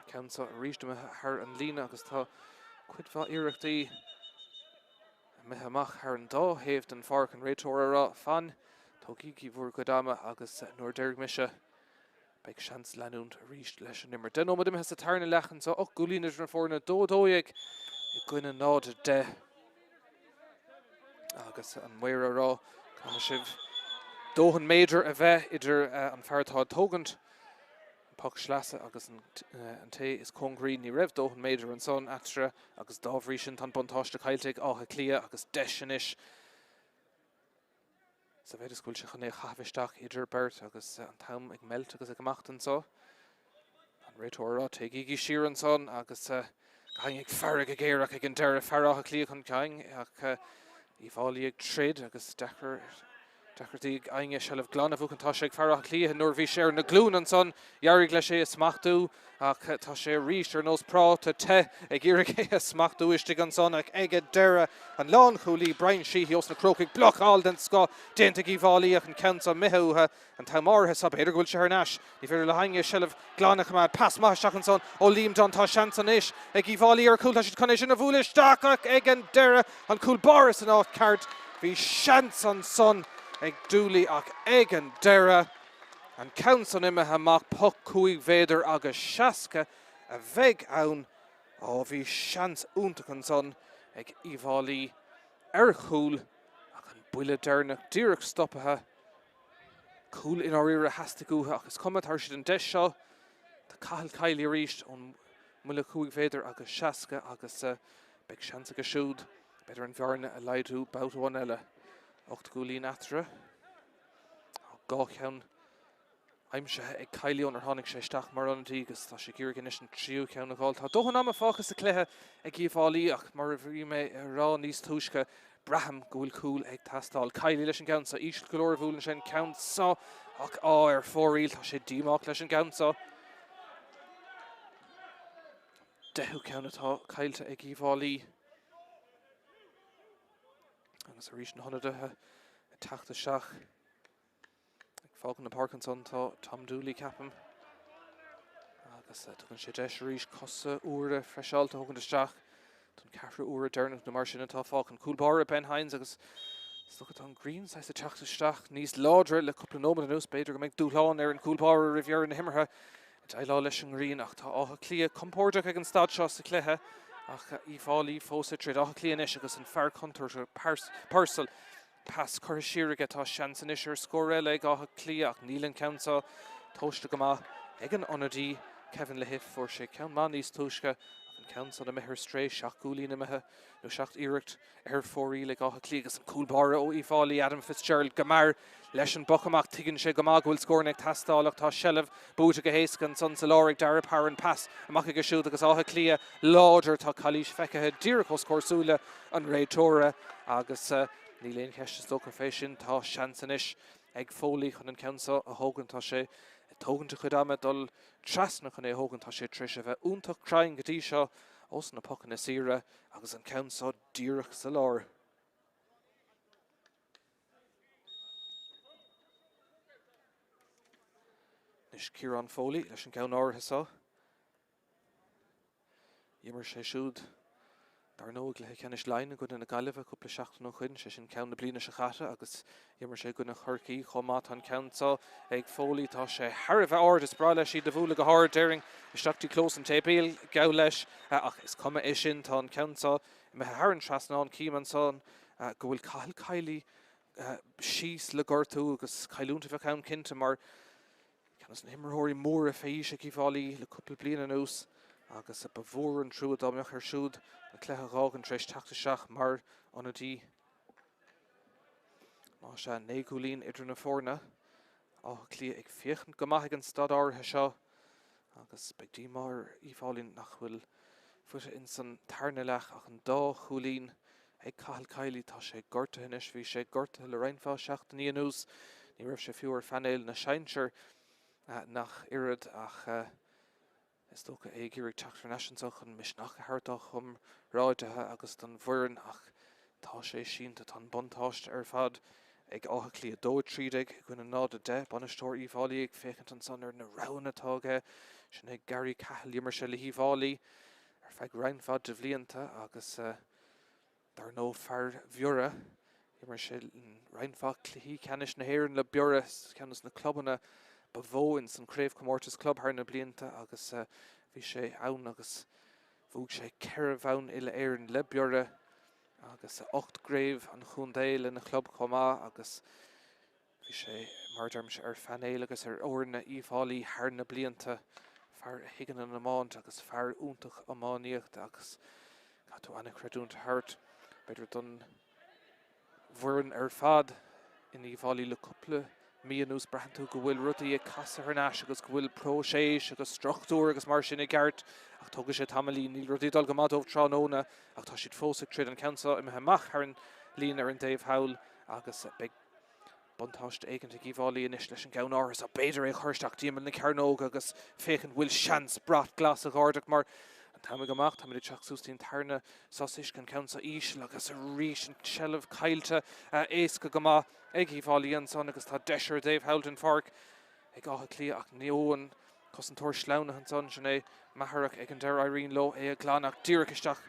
Ceann seo arís imithe thar an líne agus tá cuid mhaith iarrachtaí Imithe amach thar an dá thaobh den pháirc, an réiteoir ag rá, Fan, tógaigí bhur gcuid ama agus nuair a déarfaidh mise, beidh seans leanúint arís leis an imirt. 10 nóiméad imithe sa tarna leath anseo, 8 gcúilín idir na foirne, 2 12 i gcoinne 0 10. Agus an maor ag rá, caithfidh sibh dóthain méadar a bheith idir an fear atá ag tógaint An poc sleasa agus an té is cóngaraí. Ní raibh dóthain méadar ansan eatarthu agus dá bhrí sin tá an buntáiste caillte ag Áth Cliath agus deis anois sa mhéid is go bhfuil sé chun é a chaitheamh isteach idir beirt agus an t-am ag meilt agus ag imeacht anso. An réiteoir ag rá téigígí siar ansan agus Gaing ag faire go géar ach ag an deireadh fear Átha Cliath chun cinn ach Uíbh Fhailí ag troid agus deacair deacrachtaí ag éinne seilbh glan a bhuachan. Tá sé ag fear Átha Cliath nuair a bhí sé ar na glúine ansan d'éirigh leis é a smachtú ach tá sé arís ar nós práta te ag iarraidh é a smachtú istigh ansan ach ag an deireadh an lánchúlaí Brian Sheehy ós na Crócaigh blocáil den scoth déanta ag Uíbh Fhailí ach an ceann seo imithe uathu An t-am áirithe seo, b'fhéidir go bhfuil sé thar n-ais. Ní féidir le héinne seilbh glan a choimeád. Pas maith isteach ansan ó Liam Dunne. Tá seans anois ag Uíbh Fhailí ar chúl. Tá siad chun é sin a bhualadh isteach ach ag an deireadh, an cúl báire san áit ceart. Bhí seans ansan ag Dooley ach ag an deireadh, an ceann san imithe amach. Poc 5 mhéadar agus 60 a bheidh ann. Á, bhí seans iontach ansan ag Uíbh Fhailí ar chúl ach an buille deireanach díreach stoptha. Cúl i ndáiríre a theastaigh uathu ach is cuma, tabharfaidh siad an deis seo do Cathal Kiely arís ón mbuille 5 mhéadar agus 60 agus beidh seans aige siúd b'fhéidir an bhearna a laghdú babhta amháin eile. 8 gcúilín eatarthu. Dhá cheann aimsithe ag Kiely ónar tháinig sé isteach mar ionadaí agus tá sé ag iarraidh anois an tríú ceann a fháil. Tá dóthain ama fágtha sa chluiche ag Uíbh Fhailí ach mar a bhí mé a rá níos túisce, Braithim go bhfuil cúl ag teastáil. Kiely leis an gceann seo. Íseal go leor a bhuaileann sé an ceann seo ach á, ar fóraoil. Tá sé díomách leis an gceann seo. Deichiú ceann atá caillte ag Uíbh Fhailí. Agus arís na hionadaithe ag teacht isteach. Ag fágáil na páirce ansan tá Tom Dooley, ceapaim. Agus tugann sé deis arís cosa úra freiseáilte a thógaint isteach don ceathrú uair deireanach nó mar sin atá fágtha. An cúl báire Ben Hynes agus is dócha tá an ghrian saghas ag teacht isteach níos láidre le cúpla nóiméad anuas. B'fhéidir go mbeidh dúshlán ar an gcúl báire roimh dheireadh na himeartha déileáil leis an ngrian ach tá Áth Cliath compordach ag an staid seo sa chluiche ach Uíbh Fhailí fós ag troid. Áth Cliath anois agus an fear contúirteach Purcell Pas curtha siar aige, tá seans anois ar scór eile ag Áth Cliath ach níl an ceann seo tomhaiste go maith ag an ionadaí Kevin Lahiff. Fuair sé ceann maith níos túisce ach an ceann san imithe ar strae, 7 gcúilín imithe nó 7 iarracht ar fóraoil ag Áth Cliath agus an cúl báire ó Uíbh Fhailí, Adam Fitzgerald, go mear leis an bpoc amach. Tuigeann sé go maith go bhfuil scóranna ag teastáil ach tá seilbh buaite go héasca ansan sa lár ag Darragh Power. An pas amach aige siúd agus Áth Cliath láidir. Tá calaois feicthe díreach os comhair súile an réiteora agus níl aon cheist is dócha fé sin. Tá seans anois ag Foley chun an ceann seo a thógaint. Tá sé ag tógaint a chuid ama dul trasna chun é a thógaint. Tá sé tar éis a bheith iontach cruinn go dtí seo. ós na pocanna saora agus an ceann seo díreach sa lár. Anois Ciarán Foley leis an gceann áirithe seo. D'imir sé siúd, dar ndóigh, i gcluiche ceannais Laighean i gcoinne na Gaillimhe cúpla seachtain ó shoin, sé sin ceann na bliana seo caite, agus d'imir sé i gcoinne Chorcaí chomh maith. Tá an ceann seo ag Foley, tá sé thar a bheith ard, is breá leis iad a bhualadh go hard, déarfainn, isteach dtí clós an tséipéil, geall leis, ach is cuma é sin, tá an ceann seo imithe thar an trasnán. Cím ansan go bhfuil Cathal Kiely síos le gortú agus cailliúint a bheadh ann cinnte mar Ceann de na himreoirí móra fé aois ag Uíbh Fhailí le cúpla bliain anuas agus ba mhór an trua dá mbeadh air siúd an cluiche a dh'fhágaint tar éis teacht isteach mar ionadaí. Más ea, 9 gcúilín idir na foirne, Áth Cliath ag féachaint go maith ag an staid áirithe seo agus beidh díomá ar Uíbh Fhailí nach bhfuil faighte ins an tarna leath ach an dá chúilín ag Cathal Kiely. Tá sé gortaithe anois. Bhí sé gortaithe le roinnt mhaith seachtainí anuas. Ní raibh sé fiú ar phainéal na sinsear nach oiread ach is dócha é ag iarraidh teacht thar n-ais anseo chun misneach a thabhairt dá chomrádaithe agus don bhfoireann ach tá sé sínte. Tá an buntáiste ar fad ag Áth Cliath. 2, 13 i gcoinne 0, 10. Bainisteoir Uíbh Fhailí ag féachaint ansan ar na roghanna atá aige. Sin é Gary Cahill. D'imir sé le hUíbh Fhailí ar feadh roinnt mhaith de bhlianta agus Dar ndóigh, fear Bhiorra, d'imir sé roinnt mhaith cluichí ceannais na hÉireann le Biorra, ceann de na clubanna ba mhó ins an Craobhchomórtas Club thar na blianta agus bhí sé ann agus bhuaigh sé ceithre bhonn uile-Éireann le Biorra agus 8 gcraobh an chontae lena chlub chomh maith agus Bhí sé, mar a deirimse, ar phainéal agus ar fhoirne Uíbh Fhailí thar na blianta. Fear a thuigeann an iomáint agus fear iontach iománaíochta agus caithfidh tú an-chreidiúint a thabhairt, b'fhéidir, don bhfoireann ar fad in Uíbh Fhailí le cúpla mí anuas. Braitheann tú go bhfuil rudaí ag casadh thar n-ais agus go bhfuil próiseas agus struchtúr agus mar sin i gceart ach tógfaidh sé tamaillín. Níl rudaí ag dul go maith dóibh tráthnóna ach tá siad fós ag troid. An ceann seo imithe amach thar an líne ar an dtaobh thall agus beidh Buntáiste éigint ag Uíbh Fhailí anois leis an gceann áirithe seo. B'fhéidir é a chur isteach dtí imeall na cearnóige agus féachaint bhfuil seans brat glas a dh'ardach mar an t-am ag imeacht. Táimid ag teacht suas dtí an tarna sos uisce, an ceann seo íseal agus arís an tseilbh caillte éasca go maith ag Uíbh Fhailí ansan agus tá deis ar an dtaobh thall den pháirc ag Áth Cliath ach ní an cosantóir sleamhnaithe ansan, sin é Maher ach ag an deireadh éiríonn leo é a ghlanadh díreach isteach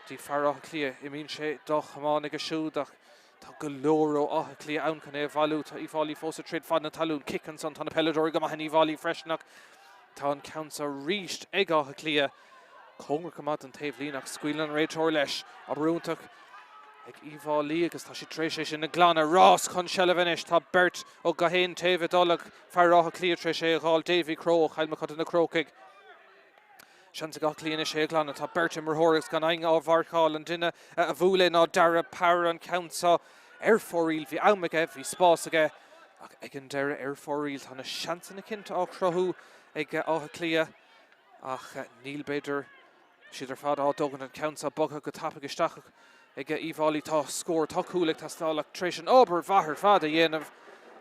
dtí fear Átha Cliath. Imíonn sé dá chamán aige siúd ach tá go leor ó Áth Cliath ann chun é a bhailiú. Tá Uíbh Fhailí fós ag troid fad na talún. Cic ansan, tá na peileadóirí go maith in Uíbh Fhailí freisin ach tá an ceann seo arís ag Áth Cliath. Cóngarach go maith don taobhlíne ach scaoileann an réiteoir leis. Obair iontach ag Uíbh Fhailí agus tá siad tar éis é sin a ghlanadh. Rás chun seilbhe anois. Tá beirt ó gach aon taobh ag dul ach fear Átha Cliath tar éis é a dh'fháil, Davy Crowe ó Chill Mochuda Na Crócaigh. Seans ag Áth Cliath anois é a ghlanadh. Tá beirt imreoir agus gan éinne á mharcáil. An duine a bhuail é ná Darragh Power an ceann seo ar fóraoil. Bhí am aige, bhí spás aige ach ag an deireadh ar fóraoil. Tá na seansanna cinnte á chruthú ag Áth Cliath ach níl b'fhéidir siad ar fad á dtógaint. An ceann seo bogtha go tapaidh isteach ag Uíbh Fhailí. Tá scór, tá cúl ag teastáil ach tar éis an obair mhaith ar fad a dhéanamh,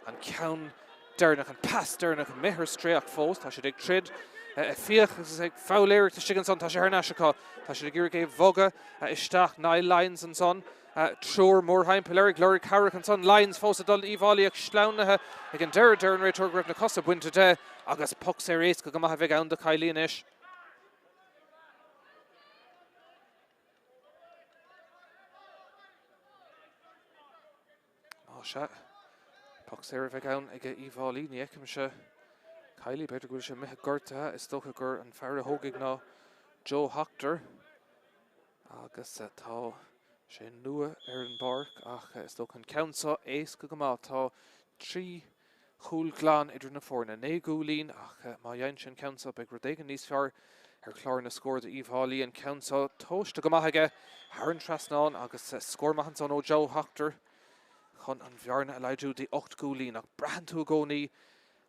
an ceann deireanach, an pas deireanach imithe ar strae ach fós tá siad ag troid. Fiach agus ag foghlaeireacht istigh ansan, tá sé thar n-ais acu. Tá siad ag iarraidh é a bhogadh isteach. Niall Lyons ansan. Triúr mórthimpeall air ag lorg cabhrach ansan. Lyons fós ag dul Uíbh Fhailí ach sleamhnaithe ag an deireadh. Deir an réiteoir go raibh na cosa bainte de agus poc saor éasca go maith a bheidh ann do Kiely anois. Más ea, poc saor a bheidh ann ag Uíbh Fhailí. Ní fheicimse Kiely, b'fhéidir go bhfuil sé imithe gortaithe. Is dócha gur an fear a thógfaidh ná Joe Hoctor agus tá sé nua ar an bpáirc ach is dócha an ceann seo éasca go maith. Tá 3 chúl glan idir na foirne. 9 gcúilín ach má fhaigheann sé an ceann seo beidh rud éigin níos fearr ar chlár na scór d'Uíbh Fhailí. An ceann seo tomhaiste go maith aige thar an trasnán agus scór maith ansan ó Joe Hoctor chun an bhearna a laghdú dtí 8 gcúilín. Ach braitheann tú i gcónaí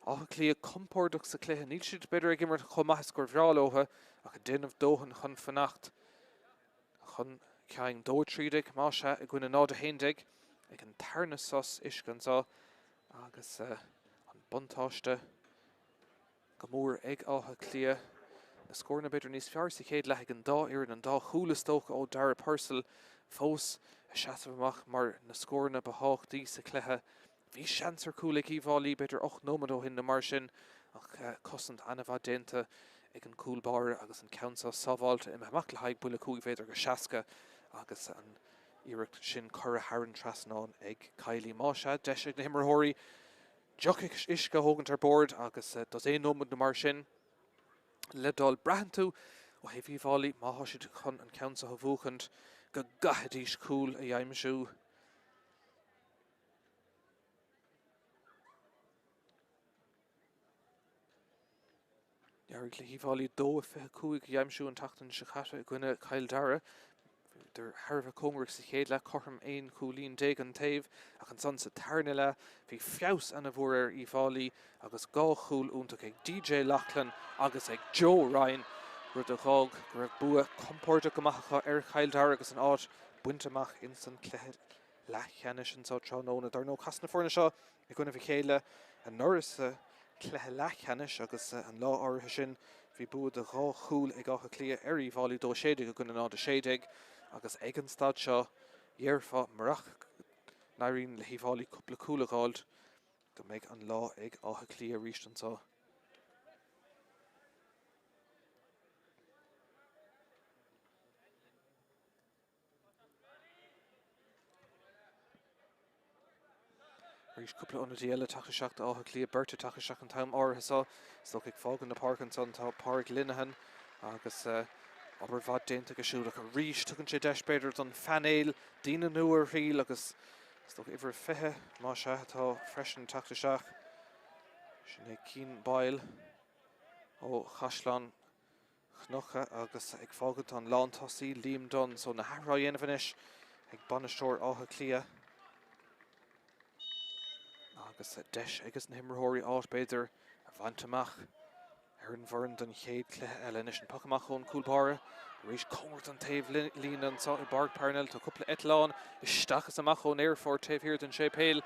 Áth Cliath compordach sa chluiche. Níl siad b'fhéidir ag imirt chomh maith is gur bhreá leo ach ag déanamh dóthain chun fanacht chun cinn. 2 13 más ea i gcoinne 0 11 ag an tarna sos uisce anseo agus an buntáiste go mór ag Áth Cliath. Na scóranna b'fhéidir níos fearr sa chéad leath ag an dá fhoireann, an dá chúl is dócha ó Dara Purcell fós ag seasamh amach mar na scóranna ba thábhachtaí sa chluiche. Bhí seans ar chúl ag Uíbh Fhailí b'fhéidir 8 nóiméad ó shin nó mar sin ach cosaint an-mhaith déanta ag an gcúl báire agus an ceann seo sábháilte, imithe amach le haghaidh buille 5 mhéadar go 60 agus an iarracht sin curtha thar an trasnán ag Kiely. Más ea, deis ag na himreoirí deoch uisce a thógaint ar bord agus dosaen nóiméad nó mar sin le dul. Braitheann tú ó thaobh Uíbh Fhailí, má thá siad chun an ceann seo a bhuachaint, go gcaithfidís cúl a aimsiú. D'éirigh le hUíbh Fhailí 2-25 a aimsiú an tseachtain seo caite i gcoinne Chill Dara. Bhíodar thar a bheith cóngarach sa chéad leath, cothrom 11 chúilín an taobh, ach ansan sa tarna leath bhí feabhas ana-mhór ar Uíbh Fhailí agus dhá chúl iontach ag DJ Loughlin agus ag Joe Ryan, rud a dh'fhág go raibh bua compordach go maith acu ar Chill Dara agus an áit bainte amach ins an cluiche leathcheannais anseo tráthnóna. Dar ndóigh, casadh na foirne seo i gcoinnibh a chéile anuraidh sa chluiche leathcheannais agus an lá áirithe sin bhí bua de dhá chúl ag Áth Cliath ar Uíbh Fhailí, 2-16 i gcoinne 0-16 agus ag an staid seo dhéarfá murach go n-éiríonn le hUíbh Fhailí cúpla cúl a dh'fháilt go mbeidh an lá ag Áth Cliath arís anseo. Arís cúpla ionadaí eile ag teacht isteach d'Áth Cliath, beirt ag teacht isteach an t-am áirithe seo. Is dócha ag fágáil na páirce ansan tá Pádraig Linehan agus obair mhaith déanta aige siúd ach arís tugann sé deis b'fhéidir don phainéal daoine nua a thriail agus is dócha uimhir 20 más ea atá freisin ag teacht isteach. Sin é Cian Boyle ó Chaisleán Cnucha agus ag fágaint an lántosaí Liam Dunne. So na hathruithe á dhéanamh anois ag bainisteoir Átha Cliath agus deis ages na himreoirí áit b'fhéidir a bhaint amach ar an bhfoireann don chéad chluiche eile. Anois an poc amach ón gcúl báire arís cóngarach don taobh líne anseo i bPáirc Parnell. Tá cúpla eitleán isteach is amach ón aerfort taobh thiar den séipéal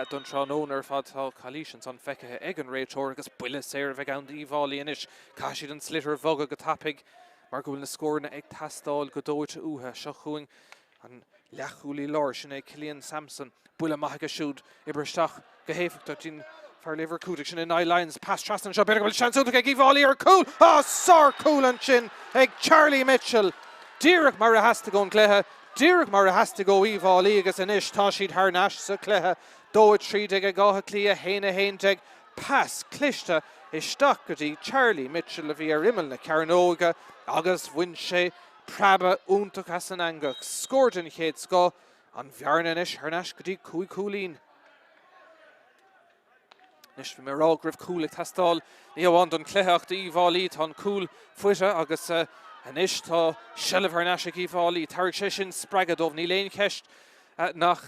don tráthnóna ar fad. Tá calaois ansan feicthe ag an réiteoir agus buille saor a bheidh ann d'Uíbh Fhailí anois. Caithfidh siad an sliotar a bhogadh go tapaidh mar go bhfuil na scóranna ag teastáil go dóite uathu. Seo chugainn an leathchúlaí láir, sin é Cillian Sampson. Buille maith aige siúd, oibrithe isteach go héifeachtach dtí'n fear le uimhir 15, sin é Niall Lyons. Pas trasna anseo, b'fhéidir go bhfuil seans iontach ag Uíbh Fhailí ar chúl! Á, sárchúl ansin ag Charlie Mitchell! Díreach mar a theastaigh ón gcluiche, díreach mar a theastaigh ó Uíbh Fhailí agus anois tá siad thar n-ais sa chluiche. 2-13 ag Áth Cliath, 1-11. Pas cliste isteach go dtí Charlie Mitchell a bhí ar imeall na cearnóige agus bhain sé preabadh iontach as an eangach. Scór den chéad scoth, an bhearna anois thar n-ais go dtí 5 chúilín. Anois bhí mé ag rá go raibh cúl ag teastáil ní hamháin don chluiche ach d'Uíbh Fhailí. Tá an cúl faighte agus anois tá seilbh thar n-ais ag Uíbh Fhailí. Tabharfaidh sé sin spreagadh dóibh, níl aon cheist nach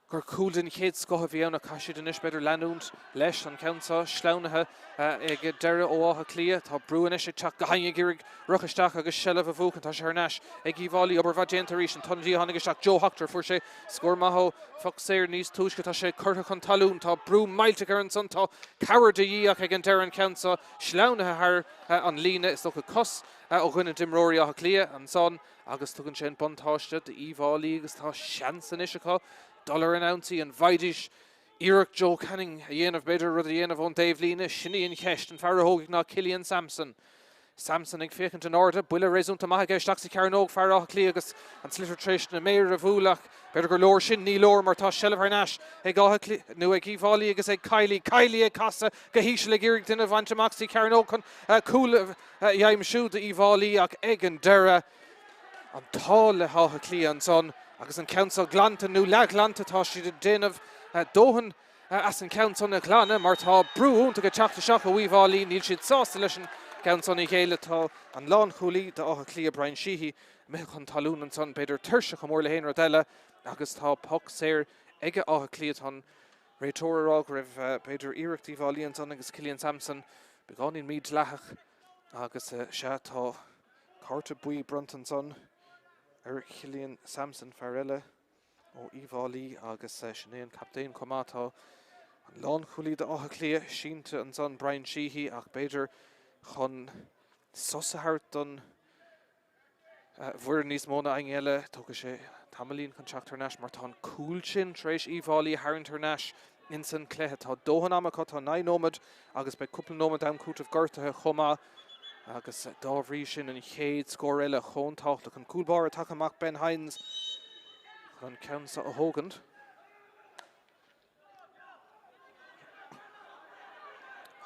gur cúl den chéad scoth a bhí ann ach caithfidh siad anois b'fhéidir leanúint leis an ceann seo sleamhnaithe ag deireadh ó Áth Cliath. Tá brú anois ag teacht Gahan ag iarraidh rith isteach agus seilbh a bhuachan. Tá sé thar n-ais ag Uíbh Fhailí. Obair mhaith déanta arís. An t-ionadaí a tháinig isteach, Joe Hoctor, fuair sé scór maith ó phoc saor níos túisce. Tá sé curtha chun talún. Tá brú millteach air ansan. Tá cabhair de dhíth ach ag an deireadh an ceann seo sleamhnaithe thar an líne. Is dócha cos ó dhuine d'imreoirí Átha Cliath ansan. Agus tugann sé an buntáiste d'Uíbh Fhailí agus tá seans anois acu dul ar an ionsaí. An bhfaighidís iarracht Joe Canning a dhéanamh, b'fhéidir, rud a dhéanamh ón dtaobhlíne? Sin í an cheist. An fear a thógfaidh ná Cillian Sampson. Sampson ag féachaint in airde, buille réasúnta maith aige isteach sa chearnóg, fear Átha Cliath agus an sliotar tar éis na méire a bhualadh ach b'fhéidir gur leor sin. Ní leor mar tá seilbh thar n-ais ag Áth Cliath, nó ag Uíbh Fhailí agus ag Kiely. Kiely ag casadh go híseal ag iarraidh duine a bhaint amach sa chearnóg chun cúl a a aimsiú d'Uíbh Fhailí ach ag an deireadh, an t-ádh le hÁth Cliath ansan agus an ceann seo glanta nó leathghlanta, tá siad ag déanamh dóthain as an cheann san a ghlanadh mar tá brú iontach ag teacht isteach ó Uíbh Fhailí. Níl siad sásta leis an gceann san a ghéilleadh. Tá an lánchúlaí d'Áth Cliath, Brian Sheehy, imithe chun talún ansan, b'fhéidir tuirseach chomh mór le haon rud eile agus tá poc saor ag Áth Cliath. Tá an réiteoir ag rá go raibh, b'fhéidir, iarracht Uíbh Fhailí ansan agus Cillian Sampson beagáinín mídhleathach agus sea, tá cárta buí bronnta ansan ar Chillian Sampson, fear eile ó Uíbh Fhailí agus sin é an captaen chomh maith. Tá an lánchúlaí d'Áth Cliath sínte ansan, Brian Sheehy, ach b'fhéidir chun. Sos a thabhairt don bhfoireann níos mó ná éinne eile. Tógfaidh sé tamaillín chun teacht thar n-ais mar tá an cúl sin tar éis Uíbh Fhailí a tharraingt thar n-ais ins an cluiche. Tá dóthain ama acu, tá 9 nóiméad agus beidh cúpla nóiméad d'am cúitimh gortaithe chomh maith agus dá bhrí sin an chéad scór eile chomh tábhachtach. An cúl báire tagtha amach Ben Hynes chun an ceann seo a thógaint.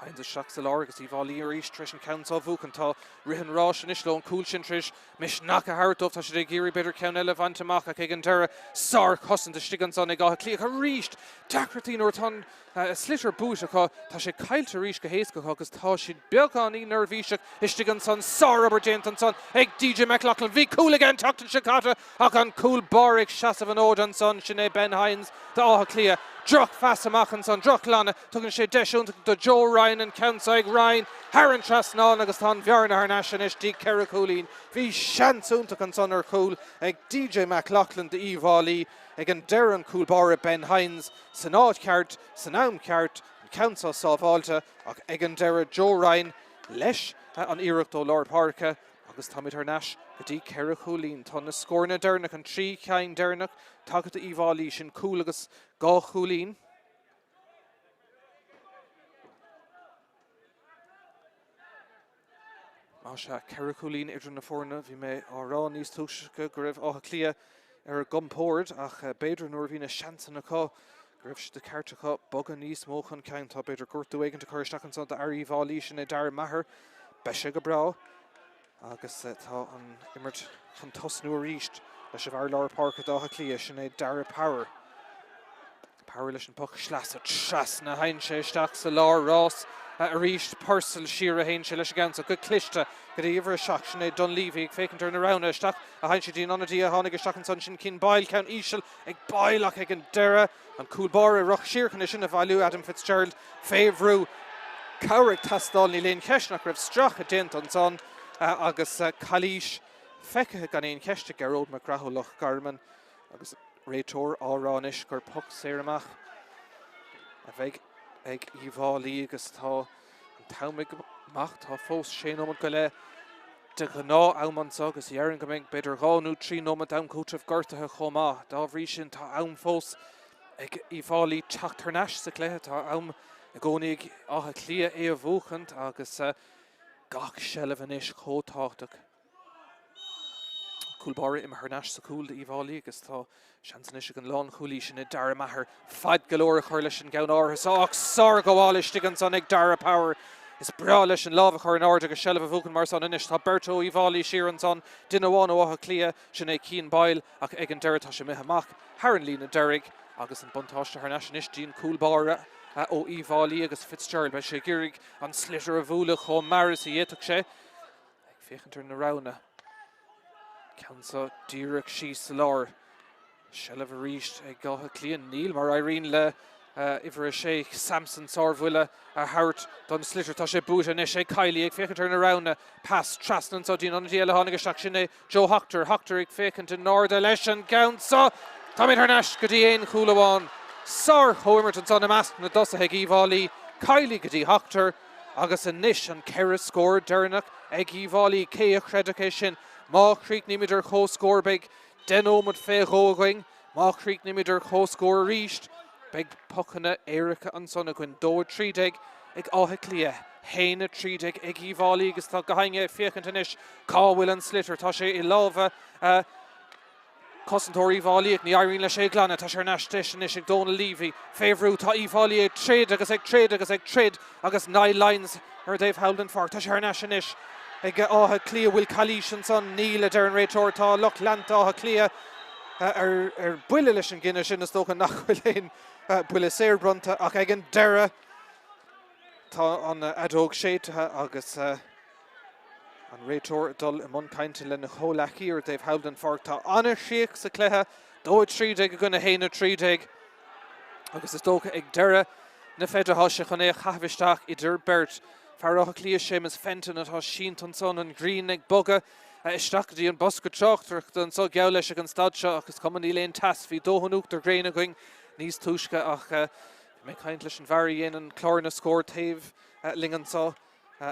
Hynes isteach sa lár agus Uíbh Fhailí arís tar éis an ceann seo a bhuachan. Tá rith an ráis anois leo, an cúl sin tar éis misneach a thabhairt dóibh. Tá siad ag iarraidh b'fhéidir ceann eile a bhaint amach ach ag an deireadh sárchosaint istigh ansan ag Áth Cliath arís. Deacrachtaí nuair atá an sliotar buaite acu. Tá sé caillte arís go héasca acu agus tá siad beagáinín neirbhíseach istigh ansan. Sárobair déanta ansan ag DJ McLaughlin. Bhí cúl aige an tseachtain seo caite ach an cúl báire ag seasamh an fhóid ansan. Sin é Ben Hynes. D'Áth Cliath. Drochphas amach ansan, drochghlanadh. Tugann sé deis iontach do Joe Ryan an ceann seo ag Ryan thar an trasnán agus tá an bhearna thar n-ais anois dtí 4 chúilín. Bhí seans iontach ansan ar chúl ag DJ McLaughlin d'Uíbh Fhailí. Ag an deireadh an cúl báire Ben Hynes san áit cheart, san am ceart, an ceann seo sábháilte ach ag an deireadh Joe Ryan leis an iarracht ó lár páirce. Agus táimid thar n-ais go dtí 4 chúilín. Tá na scóranna deireanach, an 3 cheann deireanach, tagtha d'Uíbh Fhailí, sin cúl agus 2 chúilín. Más ea, 4 chúilín idir na foirne. Bhí mé á rá níos túisce go raibh Áth Cliath ar a gcompord ach b'fhéidir nuair a bhí na seansanna acu go raibh sé de cheart acu bogadh níos mó chun cinn. Tá b'fhéidir gortú éigin ag cur isteach ansan d'fhear Uíbh Fhailí, sin é Darren Maher. Beidh sé go breá agus tá an imirt chun tosnú arís leis an bhfear lár páirce d'Áth Cliath, sin é Darragh Power. Power leis an bpoc sleasa trasna, théann sé isteach sa lár, rás arís, Purcell siar a théann sé leis an gceann seo go cliste go dtí uimhir a 7, sin é Dunleavy ag féachaint ar na roghanna isteach a théann sé dtí an ionadaí a tháinig isteach ansan, sin Cian Boyle, ceann íseal ag Boyle ach ag an deireadh an cúl báire ag rith siar chun é sin a bhailiú, Adam Fitzgerald fé bhrú. Cabhair ag teastáil, níl aon cheist nach raibh stracadh déanta ansan agus calaois feicthe gan aon cheist ag Gearóid McGrath ó Loch Garman agus réiteoir á rá anois gur poc saor amach a bheidh ag Uíbh Fhailí agus tá an t-am ag imeacht, tá fós sé nóiméad go leith de ghnáth-am anseo agus déarfainn go mbeidh b'fhéidir 2 nó 3 nóiméad d'am cúitimh gortaithe chomh maith. Dá bhrí sin tá am fós ag Uíbh Fhailí teacht thar n-ais sa chluiche. Tá am i gcónaí ag Áth Cliath é a bhuachaint agus gach seilbh anois chomh tábhachtach. Cúl báire imithe thar n-ais sa chúl d'Uíbh Fhailí agus tá seans anois ag an lánchúlaí sin é Darragh Maher fad go leor a chur leis an gceann áirithe seo ach sárghabháil istigh ansan ag Darragh Power. Is breá leis an lámh a chur in airde agus seilbh a bhuachan mar san anois. Tá beirt ó Uíbh Fhailí siar ansan, duine amháin ó Áth Cliath, sin é Cian Boyle ach ag an deireadh tá sé imithe amach thar an líne deiridh agus an buntáiste thar n-ais anois dtí an cúl báire ó Uíbh Fhailí agus Fitzgerald. Beidh sé ag iarraidh an sliotar a bhualadh chomh mear is a d'fhéadfadh sé. Ag féachaint ar na roghanna. Ceann seo díreach síos sa lár. Seilbh arís ag Áth Cliath. Níl mar éiríonn le uimhir a sé Samson sárbhuille a thabhairt don sliotar. Tá sé buaite anois ag Kiely ag féachaint ar na roghanna. Pas trasna anseo dtí an ionadaí eile a tháinig isteach. Sin é Joe Hoctor. Hoctor ag féachaint in airde leis an gceann seo. Táimid thar n-ais go dtí aon chúl amháin. Sár-chomhimirt ansan i measc na dtosaithe ag Uíbh Fhailí. Kiely go dtí Hoctor. Agus anois an 4 scór deireanach ag Uíbh Fhailí, cé a chreidfeadh é sin? Má chríochnaímid ar comhscór beidh 10 nóiméad fé dhó againn. Má chríochnaímid ar comhscór arís beidh pocanna éirice ansan againn. 2 13 ag Áth Cliath, 1 13 ag Uíbh Fhailí agus tá gach éinne ag féachaint anois cá bhfuil an sliotar. Tá sé i lámha Cosantóir Uíbh Fhailí ach ní éiríonn leis é a ghlanadh. Tá sé thar n-ais deis anois ag Dónal Leavy. Fé bhrú tá Uíbh Fhailí ag troid agus ag troid agus ag troid agus Niall Lyons ar an dtaobh thall den pháirc. Tá sé thar n-ais anois ag Áth Cliath. Bhfuil calaois ansan? Níl, a deir an réiteoir. Tá lucht leanta Átha Cliath ar buile leis an gcinneadh sin. Is dócha nach bhfuil aon buille saor bronnta ach ag an deireadh tá an fheadóg séidte agus An réiteoir ag dul i mbun cainte lena chomhleacaí ar an dtaobh thall den pháirc. Tá an-chríoch sa chluiche, 2 13 i gcoinne 1 13 agus is dócha ag deireadh na feide tá sé chun é a chaitheamh isteach idir beirt. Fear Átha Cliath Séamus Fenton atá sínte ansan, an ghrian ag bogadh isteach go dtí an bosca tráchtaireachta anso geall leis ag an staid seo ach is cuma níl aon teas, bhí dóthain uachtar gréine againn níos túisce ach bhí mé ag caint leis an bhfear a dhéanann clár na scór taobh linn anso.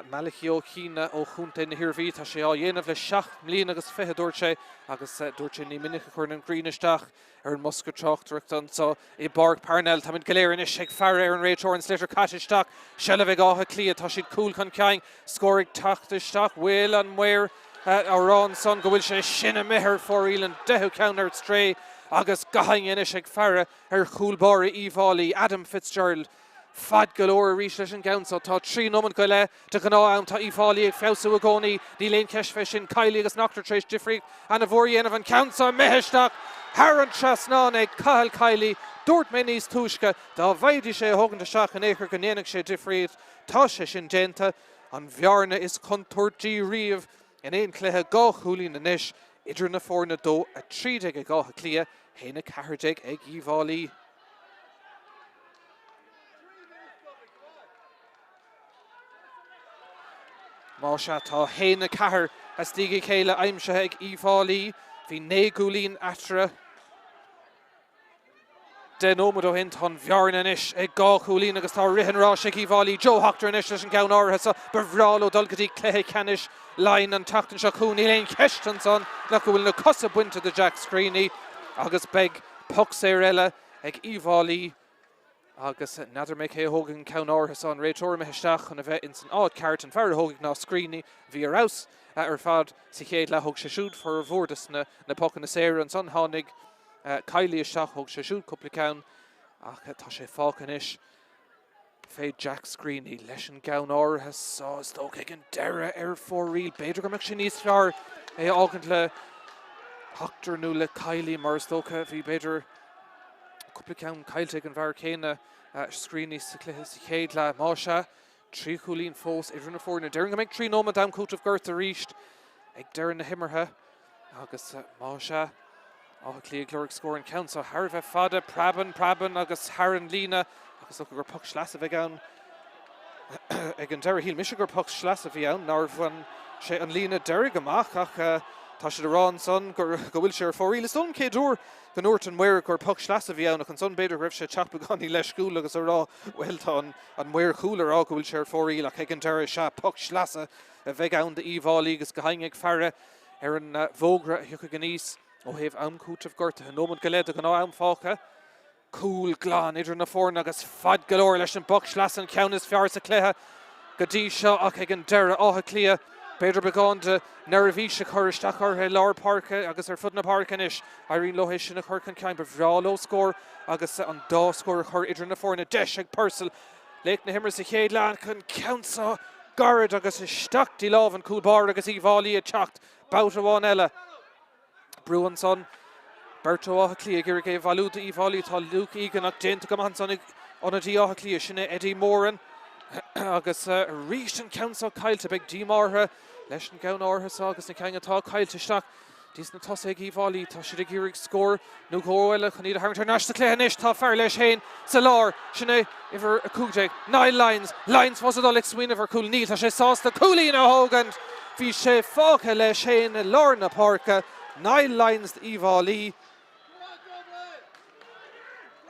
Malachy Ó Ciana ó chontae na hIarmhí. Tá sé á dhéanamh le 7 mbliana agus 20, dúirt sé, agus dúirt sé ní minic a chuireann an ghrian isteach ar an mbosca tráchtaireachta anseo i bPáirc Parnell. Táimid go léir anois ag faire ar an réiteoir, an sliotar caite isteach, seilbh ag Áth Cliath, tá siad cúl chun cinn, scór ag teacht isteach, bhfuil an maor á rá ansan go bhfuil sé sin imithe ar fóraoil, an deichiú ceann ar strae agus gach éinne anois ag faire ar chúl báire Uíbh Fhailí, Adam Fitzgerald. Fad go leor arís leis an gceann so. Tá 3 nóimeant go leith de ghnáth-am. Tá Uíbh Fhailí ag feabhsú i gcónaí. Níl aon cheist fé sin. Kiely agus Noctor tar éis difríocht ana-mhór a dhéanamh. An ceann so imithe isteach thar an trasnán ag Cathal Kiely. Dúirt mé níos túisce dá bhfaighidís é a thógaint isteach in aon chor go ndéanfadh sé difríocht. Tá sé sin déanta. An bhearna is contúirtí riamh in aon chluiche. 2 chúilín anois idir na foirne. 2, 13 ag Áth Cliath, 1, 14 ag Uíbh Fhailí. Más ea, tá 1, 4 as diaidh a chéile aimsithe ag Uíbh Fhailí. Bhí 9 gcúilín eatarthu 10 nóiméad ó shin. Tá an bhearna anois ag 2 chúilín agus tá rith an ráis ag Uíbh Fhailí. Joe Hoctor anois leis an gceann áirithe seo. Ba bhreá leo dul go dtí cluiche ceannais Laighean an tseachtain seo chugainn. Níl aon cheist ansan nach go bhfuil na cosa bainte de Jack Screeney agus beidh poc saor eile ag Uíbh Fhailí agus n'fheadar mé cé a thógfaidh an ceann áirithe seo, an réiteoir imithe isteach chun a bheith ins an áit ceart, an fear a thógfaidh ná Screeney, a bhí ar fheabhas ar fad sa chéad leath, thóg sé siúd formhór des na pocanna saora, ansan tháinig Kiely isteach, thóg sé siúd cúpla ceann ach tá sé fágtha anois. fé Jack Screeney leis an gceann áirithe so, is dócha, ag an deireadh ar fóraoil. B'fhéidir go mbeadh sé níos fearr é a fhágaint le Hoctor nó le Kiely mar is dócha bhí b'fhéidir cúpla ceann caillte ag an bhfear céanna, Screeney, sa chluiche sa chéad leath. Más ea, 3 chúilín fós idir na foirne. Déarfainn go mbeidh 3 nóiméad d'am cúitimh gortaithe arís ag deireadh na himeartha. Agus más ea, Áth Cliath ag lorg scór an ceann seo thar a bheith fada, preabann, preabann agus thar an líne agus is dócha gur poc sleasa a bheidh ann ag an deireadh. Shíl mise gur poc sleasa a bhí ann, nár bhain sé an líne deiridh amach ach tá siad ag rá ansan go bhfuil sé ar fóraoil. Is dóigh liom chéad uair go ndúirt an maor gur poc sleasa a bhí ann ach ansan b'fhéidir go raibh sé ag teacht beagáinín leisciúil agus ag rá bhuel tá an maor cúil ag rá go bhfuil sé ar fóraoil ach ag an deireadh is ea poc sleasa a bheidh ann d'Uíbh Fhailí agus gach éinne ag faire ar an bhfógra a thiocfaidh aníos ó thaobh am cúitimh gortaithe. Nóiméad go leith de ghnáth-am fágtha. Cúl glan idir na foirne agus fad go leor leis an bpoc sleasa, an ceann is fearr sa chluiche go dtí seo ach ag an deireadh, Áth Cliath, b'fhéidir beagán de neirbhís a chur isteach orthu i lár páirce agus ar fud na páirce anois. Éiríonn leo é sin a chur chun cinn. Ba bhreá leo scór agus an dá scór a chur idir na foirne. Deis ag Purcell. Laoch na himeartha sa chéad leath an ceann seo gairid agus isteach de lámh an chúl báire agus Uíbh Fhailí ag teacht babhta amháin eile. Brú ansan. Beirt ó Áth Cliath ag iarraidh é a bhailiú d'Uíbh Fhailí. Tá Luke Egan ach déanta go maith ansan ag ionadaí Átha Cliath, sin é Eddie Moran. Agus arís an ceann seo caillte. Beidh díomá orthu leis an gceann áirithe seo agus na cinn atá caillte isteach. Dtí na tosaithe ag Uíbh Fhailí, tá siad ag iarraidh scór nó dhó eile chun iad a tharraingt thar n-ais sa chluiche anois. Tá fear leis féin sa lár, sin é uimhir 15, Niall Lyons. Lyons fós ag dul ag smaoineamh ar chúl. Níl, tá sé sásta cúilín a thógaint. Bhí sé fágtha leis féin i lár na páirce. Niall Lyons d'Uíbh Fhailí.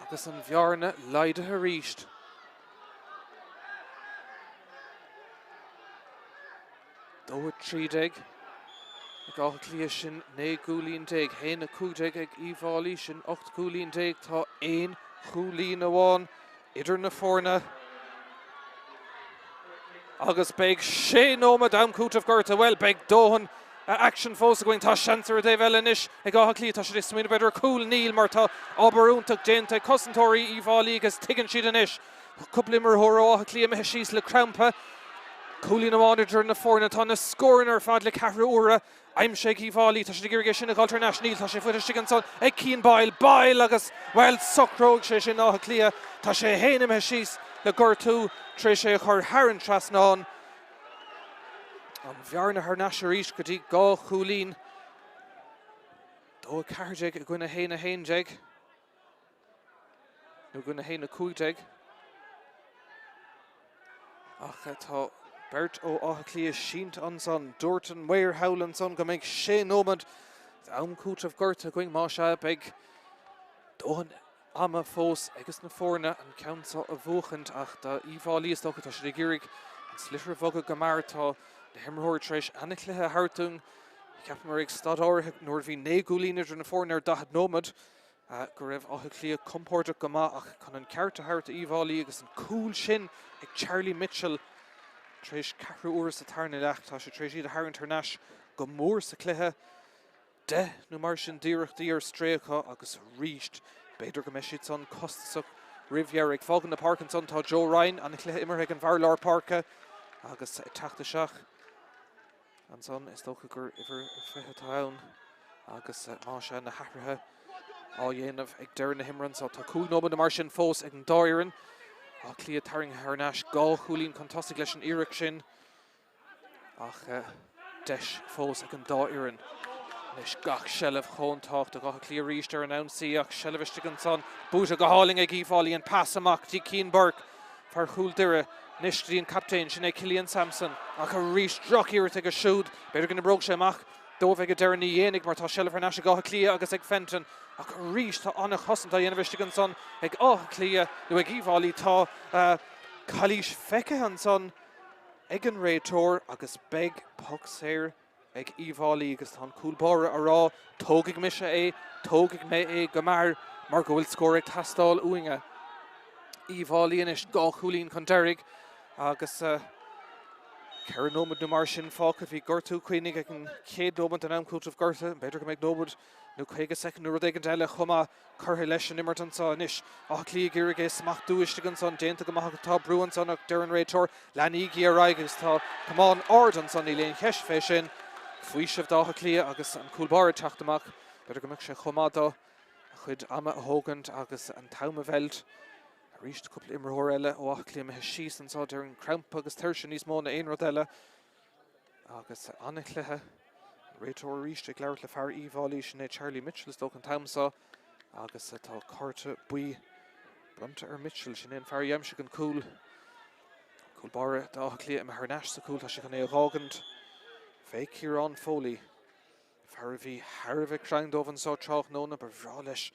Agus an bhearna laghdaithe arís. 2, 13 ag Áth Cliath, sin 19 gcúilín. 1, 15 ag Uíbh Fhailí, sin 18 gcúilín. Tá aon chúilín amháin idir na foirne agus beidh sé nóiméad am cúitimh gortaithe. Bhuel, beidh dóthain aicsin fós againn. Tá seans ar an dtaobh eile anois ag Áth Cliath. Tá siad ag smaoineamh b'fhéidir ar chúl. Níl, mar tá obair iontach déanta ag cosantóirí Uíbh Fhailí agus tuigeann siad anois Cúpla imreoir ó Áth Cliath imithe síos le crampa. Cúilín amháin idir na foirne. Tá na scóranna ar fad le ceathrú uaire aimsithe ag Uíbh Fhailí. Tá siad ag iarraidh é sin a dhul thar n-ais. Níl. Tá sé faighte istigh ansan ag Cian Boyle. Boyle agus, bhuel, socróidh sé sin Áth Cliath. Tá sé féin imithe síos le gortú tar éis é a chur thar an trasnán. An bhearna thar n-ais arís go dtí 2 chúilín. 2 14 i gcoinne 1 11. Nó i gcoinne 1, 15. Ach tá beirt ó Áth Cliath sínte ansan. Dúirt an maor thall ansan go mbeidh sé nóiméad d'am cúitimh gortaithe againn. Más ea, beidh dóthain ama fós ages na foirne an ceann seo a bhuachaint ach do Uíbh Fhailí is dócha tá siad ag iarraidh an. sliotar a bhogadh go mear. Tá na himreoirí tar éis ana-chluiche a thabhairt dúinn. Cheapamar ag staid áirithe nuair a bhí 9 gcúilín idir na foirne ar 40 nóiméad go raibh Áth Cliath compordach go maith ach chun an ceart a thabhairt d'Uíbh Fhailí agus an cúl sin ag Charlie Mitchell tar éis ceathrú uaire sa tarna leath, tá sé tar éis iad a tharraingt thar n-ais go mór sa chluiche. 10 nó mar sin d'iarrachtaí ar strae acu agus arís b'fhéidir go mbeidh siad san costasach roimh dheireadh. Ag fágaint na páirce ansan tá Joe Ryan, an-chluiche imeartha ag an bhfear lár páirce agus ag teacht isteach ansan is dócha gur uimhir 20 atá ann agus más ea na hathruithe á dhéanamh ag deireadh na himeartha anso. Tá 5 nóiméad nó mar sin fós ag an dá fhoireann. Áth Cliath tarraingthe thar n-ais dhá chúilín chun tosaigh leis an iarracht sin. Ach deis fós ag an dá fhoireann. Anois gach seilbh chomh tábhachtach. Áth Cliath arís ar an ionsaí ach seilbh istigh ansan. Buaite go hálainn ag Uíbh Fhailí. An pas amach dtí Cian Burke, fear Chúil Doire. Anois go dtí an captaen, sin é Cillian Sampson. Ach arís drochiarracht aige siúd. B'fhéidir go n-oibreodh sé amach dóibh ag an deireadh. Ní dhéanfaidh mar tá seilbh thar n-ais ag Áth Cliath agus ag Fenton. Ach arís tá an-chosaint á dhéanamh istigh ansan ag Áth Cliath nó ag Uíbh Fhailí. Tá calaois feicthe ansan. ag an réiteoir agus beidh poc saor ag Uíbh Fhailí agus tá an cúl báire á rá tógfaidh mise é, tógfaidh mé é go mear mar go bhfuil scór ag teastáil uainne. Uíbh Fhailí anois dhá chúilín chun deiridh agus ceithre nóiméad nó mar sin fágtha. Bhí gortú, cuimhnigh, ag an chéad nóiméad den am cúitimh gorta. B'fhéidir go mbeidh nóiméad nó 50 soicind nó rud éigin eile chomh maith curtha leis an imirt anseo anois. Áth Cliath ag iarraidh é a smachtú istigh ansan, déanta go maith acu. Tá brú ansan ach deir an réiteoir, leanaígí ar aghaidh agus tá camán ard ansan, níl aon cheist fé sin. Faoiseamh d'Áth Cliath agus an cúl báire ag teacht amach. B'fhéidir go mbeadh sé chomh maith dó a chuid ama a thógaint agus an t-am a mheilt. Arís cúpla imreoir eile ó Áth Cliath imithe síos anseo, déarfainn crampa agus tuirse níos mó ná aon rud eile. Agus an-chluiche. An réiteoir arís ag labhairt le fear Uíbh Fhailí, sin é Charlie Mitchell is dócha an t-am seo agus tá cárta buí bronnta ar Mitchell, sin é an fear a d'aimsigh an cúl. Cúl báire d'Áth Cliath imithe thar n-ais sa chúl, tá sé chun é a dh'fhágaint fé Ciarán Foley. Fear a bhí thar a bheith cruinn dóibh anseo tráthnóna, ba bhreá leis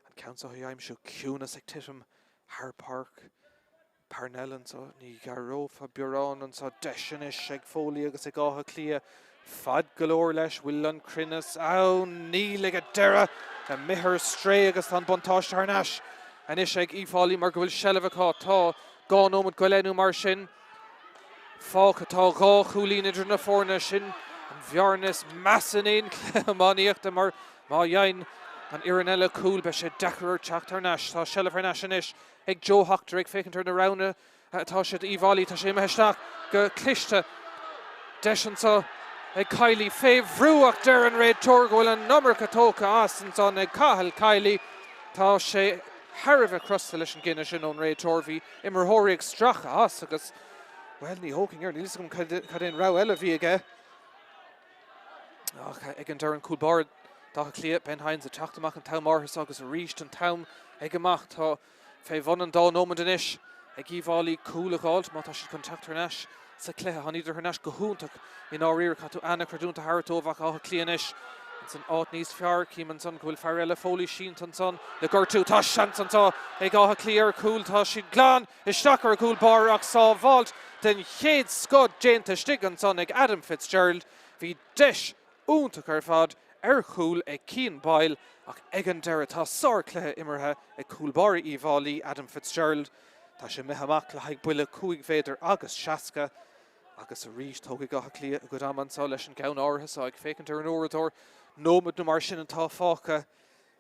an ceann seo a aimsiú. Ciúnas ag titim thar páirc. Parnell anseo, ní ghearrófá biorán anseo, deis anois ag Foley agus ag Áth Cliath, fad go leor leis, bhfuil an cruinneas ann? Níl ag an deireadh, imithe ar strae agus tá an buntáiste thar n-ais anois ag Uíbh Fhailí mar go bhfuil seilbh acu, tá dhá nóiméad go leith nó mar sin fágtha, tá dhá chúilín idir na foirne, sin an bhearna is measa in aon chluiche iománaíochta mar má fhaigheann an fhoireann eile cúl beidh sé deacair ort teacht thar n-ais, tá seilbh thar n-ais anois ag Joe Hoctor ag féachaint ar na roghanna atá siad Uíbh Fhailí. Tá sé imithe isteach go cliste. Deis anseo ag Kiely fé bhrú ach deir an réiteoir go bhfuil an iomarca tógtha as ansan ag Cathal Kiely. Tá sé thar a bheith crosta leis an gcinneadh sin ón réiteoir. Bhí imreoirí ag stracadh as agus, bhuel, ní thógfainn air, níl fhios agam cad é an rogha eile a bhí aige. Ach ag an deireadh an cúl báire d'Áth Cliath, Ben Hynes ag teacht amach an t-am áirithe seo agus arís an t-am ag imeacht. Tá fé bhun an dá nóiméad anois ag Uíbh Fhailí cúl a dh'fháilt má tá siad chun teacht thar n-ais sa chluiche. Tháinigíodar thar n-ais go hiontach i ndáiríre. Caithfidh tú ana-chreidiúint a thabhairt dóibh ach Áth Cliath anois ins an áit níos fearr. Cím ansan go bhfuil fear eile Foley sínte ansan le gortú. Tá seans anseo ag Áth Cliath ar chúl. Tá siad glan Isteach ar an gcúl báire ach sábháilt den chéad scoth déanta istigh ansan ag Adam Fitzgerald. Bhí deis iontach ar fad ar chúl ag Cian Boyle ach ag an deireadh tá sárchluiche imeartha ag cúl báire Uíbh Fhailí, Adam Fitzgerald. Tá sé imithe amach le haghaidh buille 5 mhéadar agus 60 agus arís tógfaidh Áth Cliath a gcuid ama anseo leis an gceann áirithe seo ag féachaint ar an uaireadóir. Nóiméad nó mar sin atá fágtha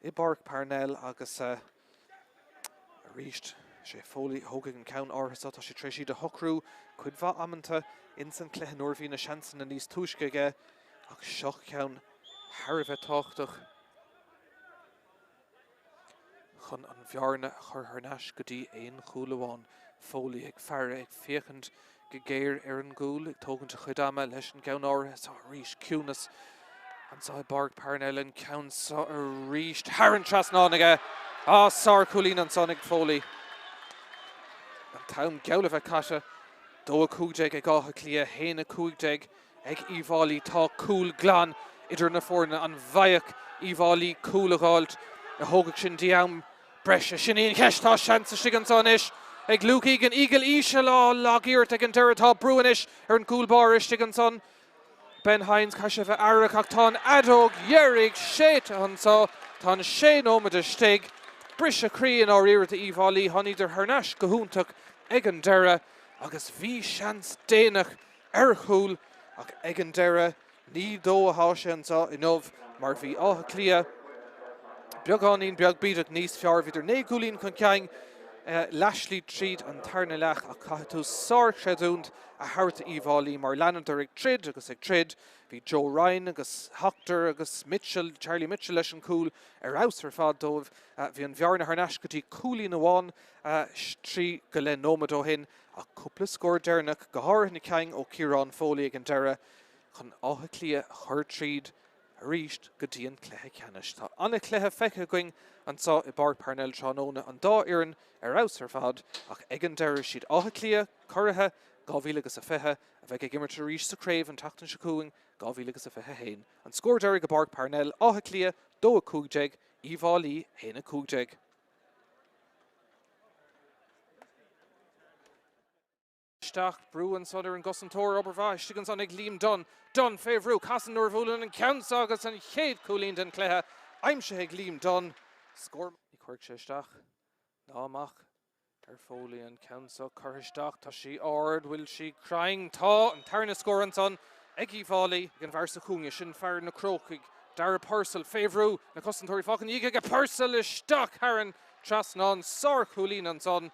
i bPáirc Parnell agus. Arís, is é Foley a thógfaidh an ceann áirithe seo. Tá sé tar éis iad a shocrú cuid mhaith amanta ins an cluiche nuair a bhí na seansanna níos túisce aige ach seo ceann thar a bheith tábhachtach chun an bhearna a chur thar n-ais go dtí aon chúl amháin. Foley ag faire, ag féachaint go géar ar an gcúl, ag tógaint a chuid ama leis an gceann áirithe seo arís. Ciúnas anseo i bPáirc Parnell, an ceann seo arís thar an trasnán aige. Á, sárchúilín ansan ag Foley. An t-am geall a bheith caite. 2-15 ag Áth Cliath, 1-15 ag Uíbh Fhailí. Tá cúl glan idir na foirne. An bhfaigheadh Uíbh Fhailí cúl a dh'fháilt a thógfadh sin dtí am breise. Sin í an cheist. Tá seans istigh anseo anois ag Luke Egan. Egan íseal á lagiarracht ag an deireadh. Tá brú anois ar an gcúl báire istigh ansan. Ben Hynes, caithfidh sé a bheith aireach ach tá an fheadóg dheiridh séidte anso. Tá an sé nóiméad istigh. Briseadh croí i ndáiríre d'Uíbh Fhailí. Tháiníodar thar n-ais go hiontach ag an deireadh agus bhí seans déanach ar chúl ach ag an deireadh ní dó atá sé anseo inniu mar bhí Áth Cliath beagáinín beag bídeach níos fearr. Bhíodar 9 gcúilín chun cinn leathshlí tríd an tarna leath ach caithfidh tú sárchreidiúint a thabhairt d'Uíbh Fhailí mar leanadar ag troid agus ag troid. Bhí Joe Ryan agus Hoctor agus Mitchell, Charlie Mitchell leis an gcúl ar fheabhas ar fad dóibh. Bhí an bhearna thar n-ais go dtí cúilín amháin 3 go leith nóiméad ó shin ach cúpla scór deireanach, go háirithe na cinn ó Ciarán Foley ag an deireadh, chun Áth Cliath a chur tríd arís go dtí an cluiche ceannais. Tá an-chluiche feicthe againn anseo i bPáirc Parnell tráthnóna, an dá fhoireann ar fheabhas ar fad ach ag an deireadh siad Áth Cliath, curaithe 2020, a bheidh ag imirt arís sa chraobh an tseachtain seo chugainn, 2021. An scór deiridh i bPáirc Parnell, Áth Cliath 2, 15, Uíbh Fhailí 1, 15. Isteach, brú ansan ar an gcosantóir, obair mhaith istigh ansan ag Liam Dunne. Dunne fé bhrú, casann nuair a bhuaileann an ceann seo agus an chéad chúilín den chluiche aimsithe ag Liam Dunne. Scór. Ní chuirfidh sé isteach ná amach ar Foley an ceann seo curtha isteach. Tá sí ard, bhfuil sí cruinn? Tá! An tarna scór ansan ag Uíbh Fhailí. Ag an bhfear sa chúinne, sin fear na Crócaigh, Dara Purcell, fé bhrú, na cosantóirí fágtha ina dhiaidh aige, Purcell isteach thar an trasnán, sárchúilín ansan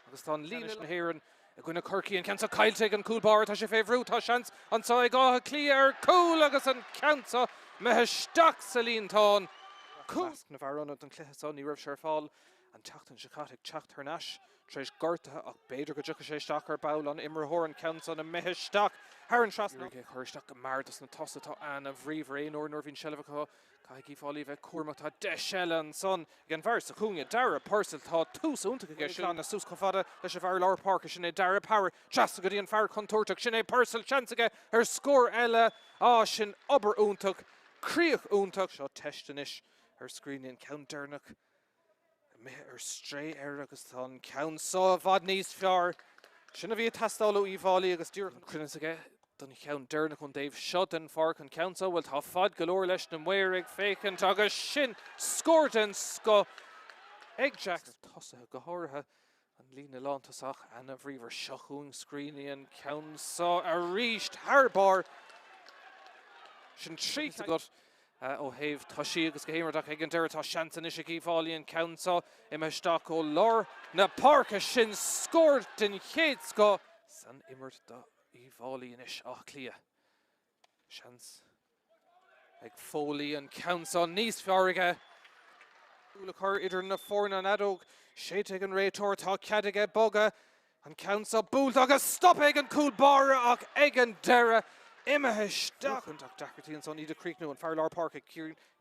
agus tá an líne na hÉireann i gcoinne Chorcaí, an ceann seo caillte ag an gcúl báire, tá sé fé bhrú, tá seans anseo ag Áth Cliath ar chúl agus an ceann seo imithe isteach sa líontán. Cúl. Measc na bhfear ionaid don chluiche seo, ní raibh sé ar fáil an tseachtain seo caite, ag teacht thar n-ais tar éis gortaithe ach b'fhéidir go dtiocfaidh sé isteach ar ball, an imreoir an ceann san imithe isteach thar an trasnán. Iarraidh é a chur isteach go mear dos na tosaithe, atá ana-bhríomhar aon uair nuair a bhíonn seilbh acu. Caithfidh Uíbh Fhailí a bheith cúramach, tá deis eile ansan ag an bhfear sa chúinne, Dara Purcell, tá tús iontach aige siúd. Suas chomh fada leis an bhfear lár páirce, sin é Dara Power, trasna go dtí an fear contúirteach, sin é Purcell, seans aige ar scór eile, á sin obair iontach, críoch iontach. Seo teist anois ar Screeney, an ceann deireanach. Imithe ar strae air agus tá an ceann seo i bhfad níos fearr. Sin a bhí ag teastáil ó Uíbh Fhailí agus díreach an cruinneas aige don cheann deireanach ón dtaobh seo den pháirc. An ceann seo, bhuel tá fad go leor leis na maoir ag féachaint agus sin scór den scoth ag Jack. Tosaithe go háirithe An líne lántosach ana-bhríomhar. Seo chugainn Screeney an ceann seo arís thar barr. Sin 3 agat ó thaobh toisí agus go haon rud ach ag an deireadh tá seans anois ag Uíbh Fhailí an ceann seo imithe isteach ó lár na páirce. Sin scór den chéad scoth san imirt do Uíbh Fhailí anois. Áth Cliath. Seans ag Foley an ceann seo níos fearr aige. Cúl a chur idir na foirne an fheadóg séidte ag an réiteoir. Tá cead aige bogadh. An ceann seo buailte agus stoptha ag an cúl báire ach ag an deireadh imithe isteach. Ach deacrachtaí ansan iad a chríochnú. An fear lár páirce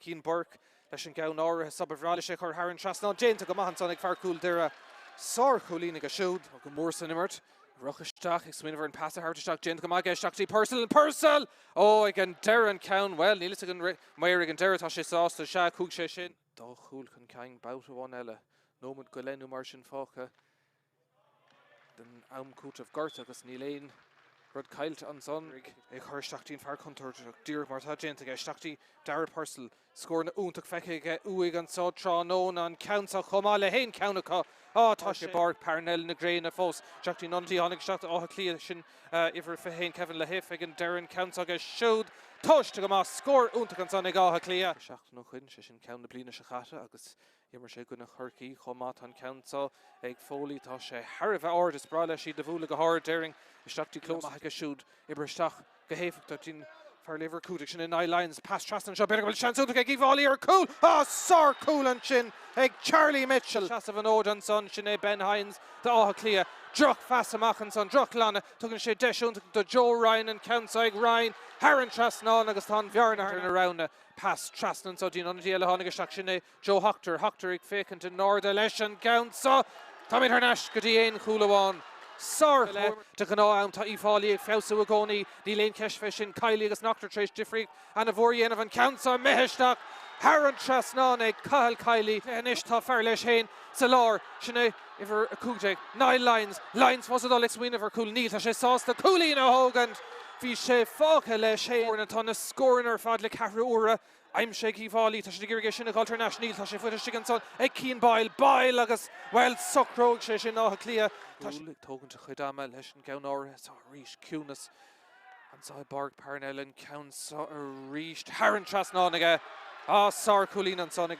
Cian Burke leis an gceann áirithe seo. Ba bhreá leis é a chur thar an trasnán. Déanta go maith ansan ag fear Chúil Doire. Sár-chúilín aige siúd. Tá go mór san imirt. Rith isteach ag smaoineamh ar an pas a thabhairt isteach. Déanta go maith aige isteach go dtí Purcell. Purcell! Ó, ag an deireadh an ceann. Bhuel, níl fhios ag an maor ag an deireadh. Tá sé sásta. Sea, chuaigh sé sin. Dá chúl chun cinn babhta amháin eile. Nóiméad go leith nó mar sin fágtha den am cúitimh gorta agus níl aon rud caillte ansan. É a chur isteach dtí an fear contúirteach, díreach mar atá déanta aige. Isteach dtí Dara Purcell. Scóranna iontach feicthe aige uaidh anso tráthnóna, an ceann seo chomh maith le haon cheann acu. Á, tá sé i bPáirc Parnell na gréine fós. Isteach dtí an ionadaí a tháinig isteach d'Áth Cliath, sin uimhir 21 Kevin Lahiff ag an deireadh, an ceann seo aige siúd. Tomhaiste go maith, scór iontach ansan ag Áth Cliath. Seachtain ó shoin, sé sin ceann na bliana seo chaite agus d'imir sé i gcoinne Chorcaí chomh maith. Tá an ceann seo ag Foley, tá sé thar a bheith ard, is breá leis iad a bhualadh go hard, déarfainn. Isteach dtí clós maith aige siúd, oibrithe isteach. Go héifeachtach dtí'n fear le uimhir 15 sin é Niall Lyons. Pas trasna anseo, b'fhéidir go bhfuil seans iontach ag Uíbh Fhailí ar chúl! Á, sár-chúl ansin ag Charlie Mitchell! Seasamh an fhóid ansan, sin é Ben Hynes d'Áth Cliath. Droch-phas amach ansan, droch-ghlanadh. Tugann sé deis iontach do Joe Ryan, an ceann seo ag Ryan thar an trasnán agus tá an bhearna thar na roghanna. Pas trasna anseo dtí'n ionadaí eile a tháinig isteach, sin é Joe Hoctor. Hoctor ag féachaint in airde leis an gceann seo. Táimid thar n-ais go dtí aon chúl amháin. Sár de ghnáth ann. Tá Uíbh Fhailí ag feabhsú i gcónaí. Níl aon cheist fé sin. Kiely agus Noctor tar éis difríocht ana-mhór a dhéanamh. An ceann seo imithe isteach thar an trasnán ag Cathal Kiely. Anois tá fear leis féin sa lár. Sin é uimhir 15, Niall Lyons. Lyons fós ag dul ag smaoineamh ar chúl. Níl, tá sé sásta cúilín a thógaint. Bhí sé fágtha leis féin. Tá na scóranna ar fad le ceathrú uaire aimsithe ag Uíbh Fhailí. Tá siad ag iarraidh é sin a dhul thar n-ais. Níl, tá sé faighte istigh ansan ag Cian Boyle. Boyle agus, bhuel, socróidh sé sin Áth Cliath. Tá sé ag tógaint a chuid ama leis an gceann áirithe seo arís. Ciúnas anseo i bPáirc Parnell. An ceann seo arís thar an trasnán aige. Ah, sárchúilín ansan ag.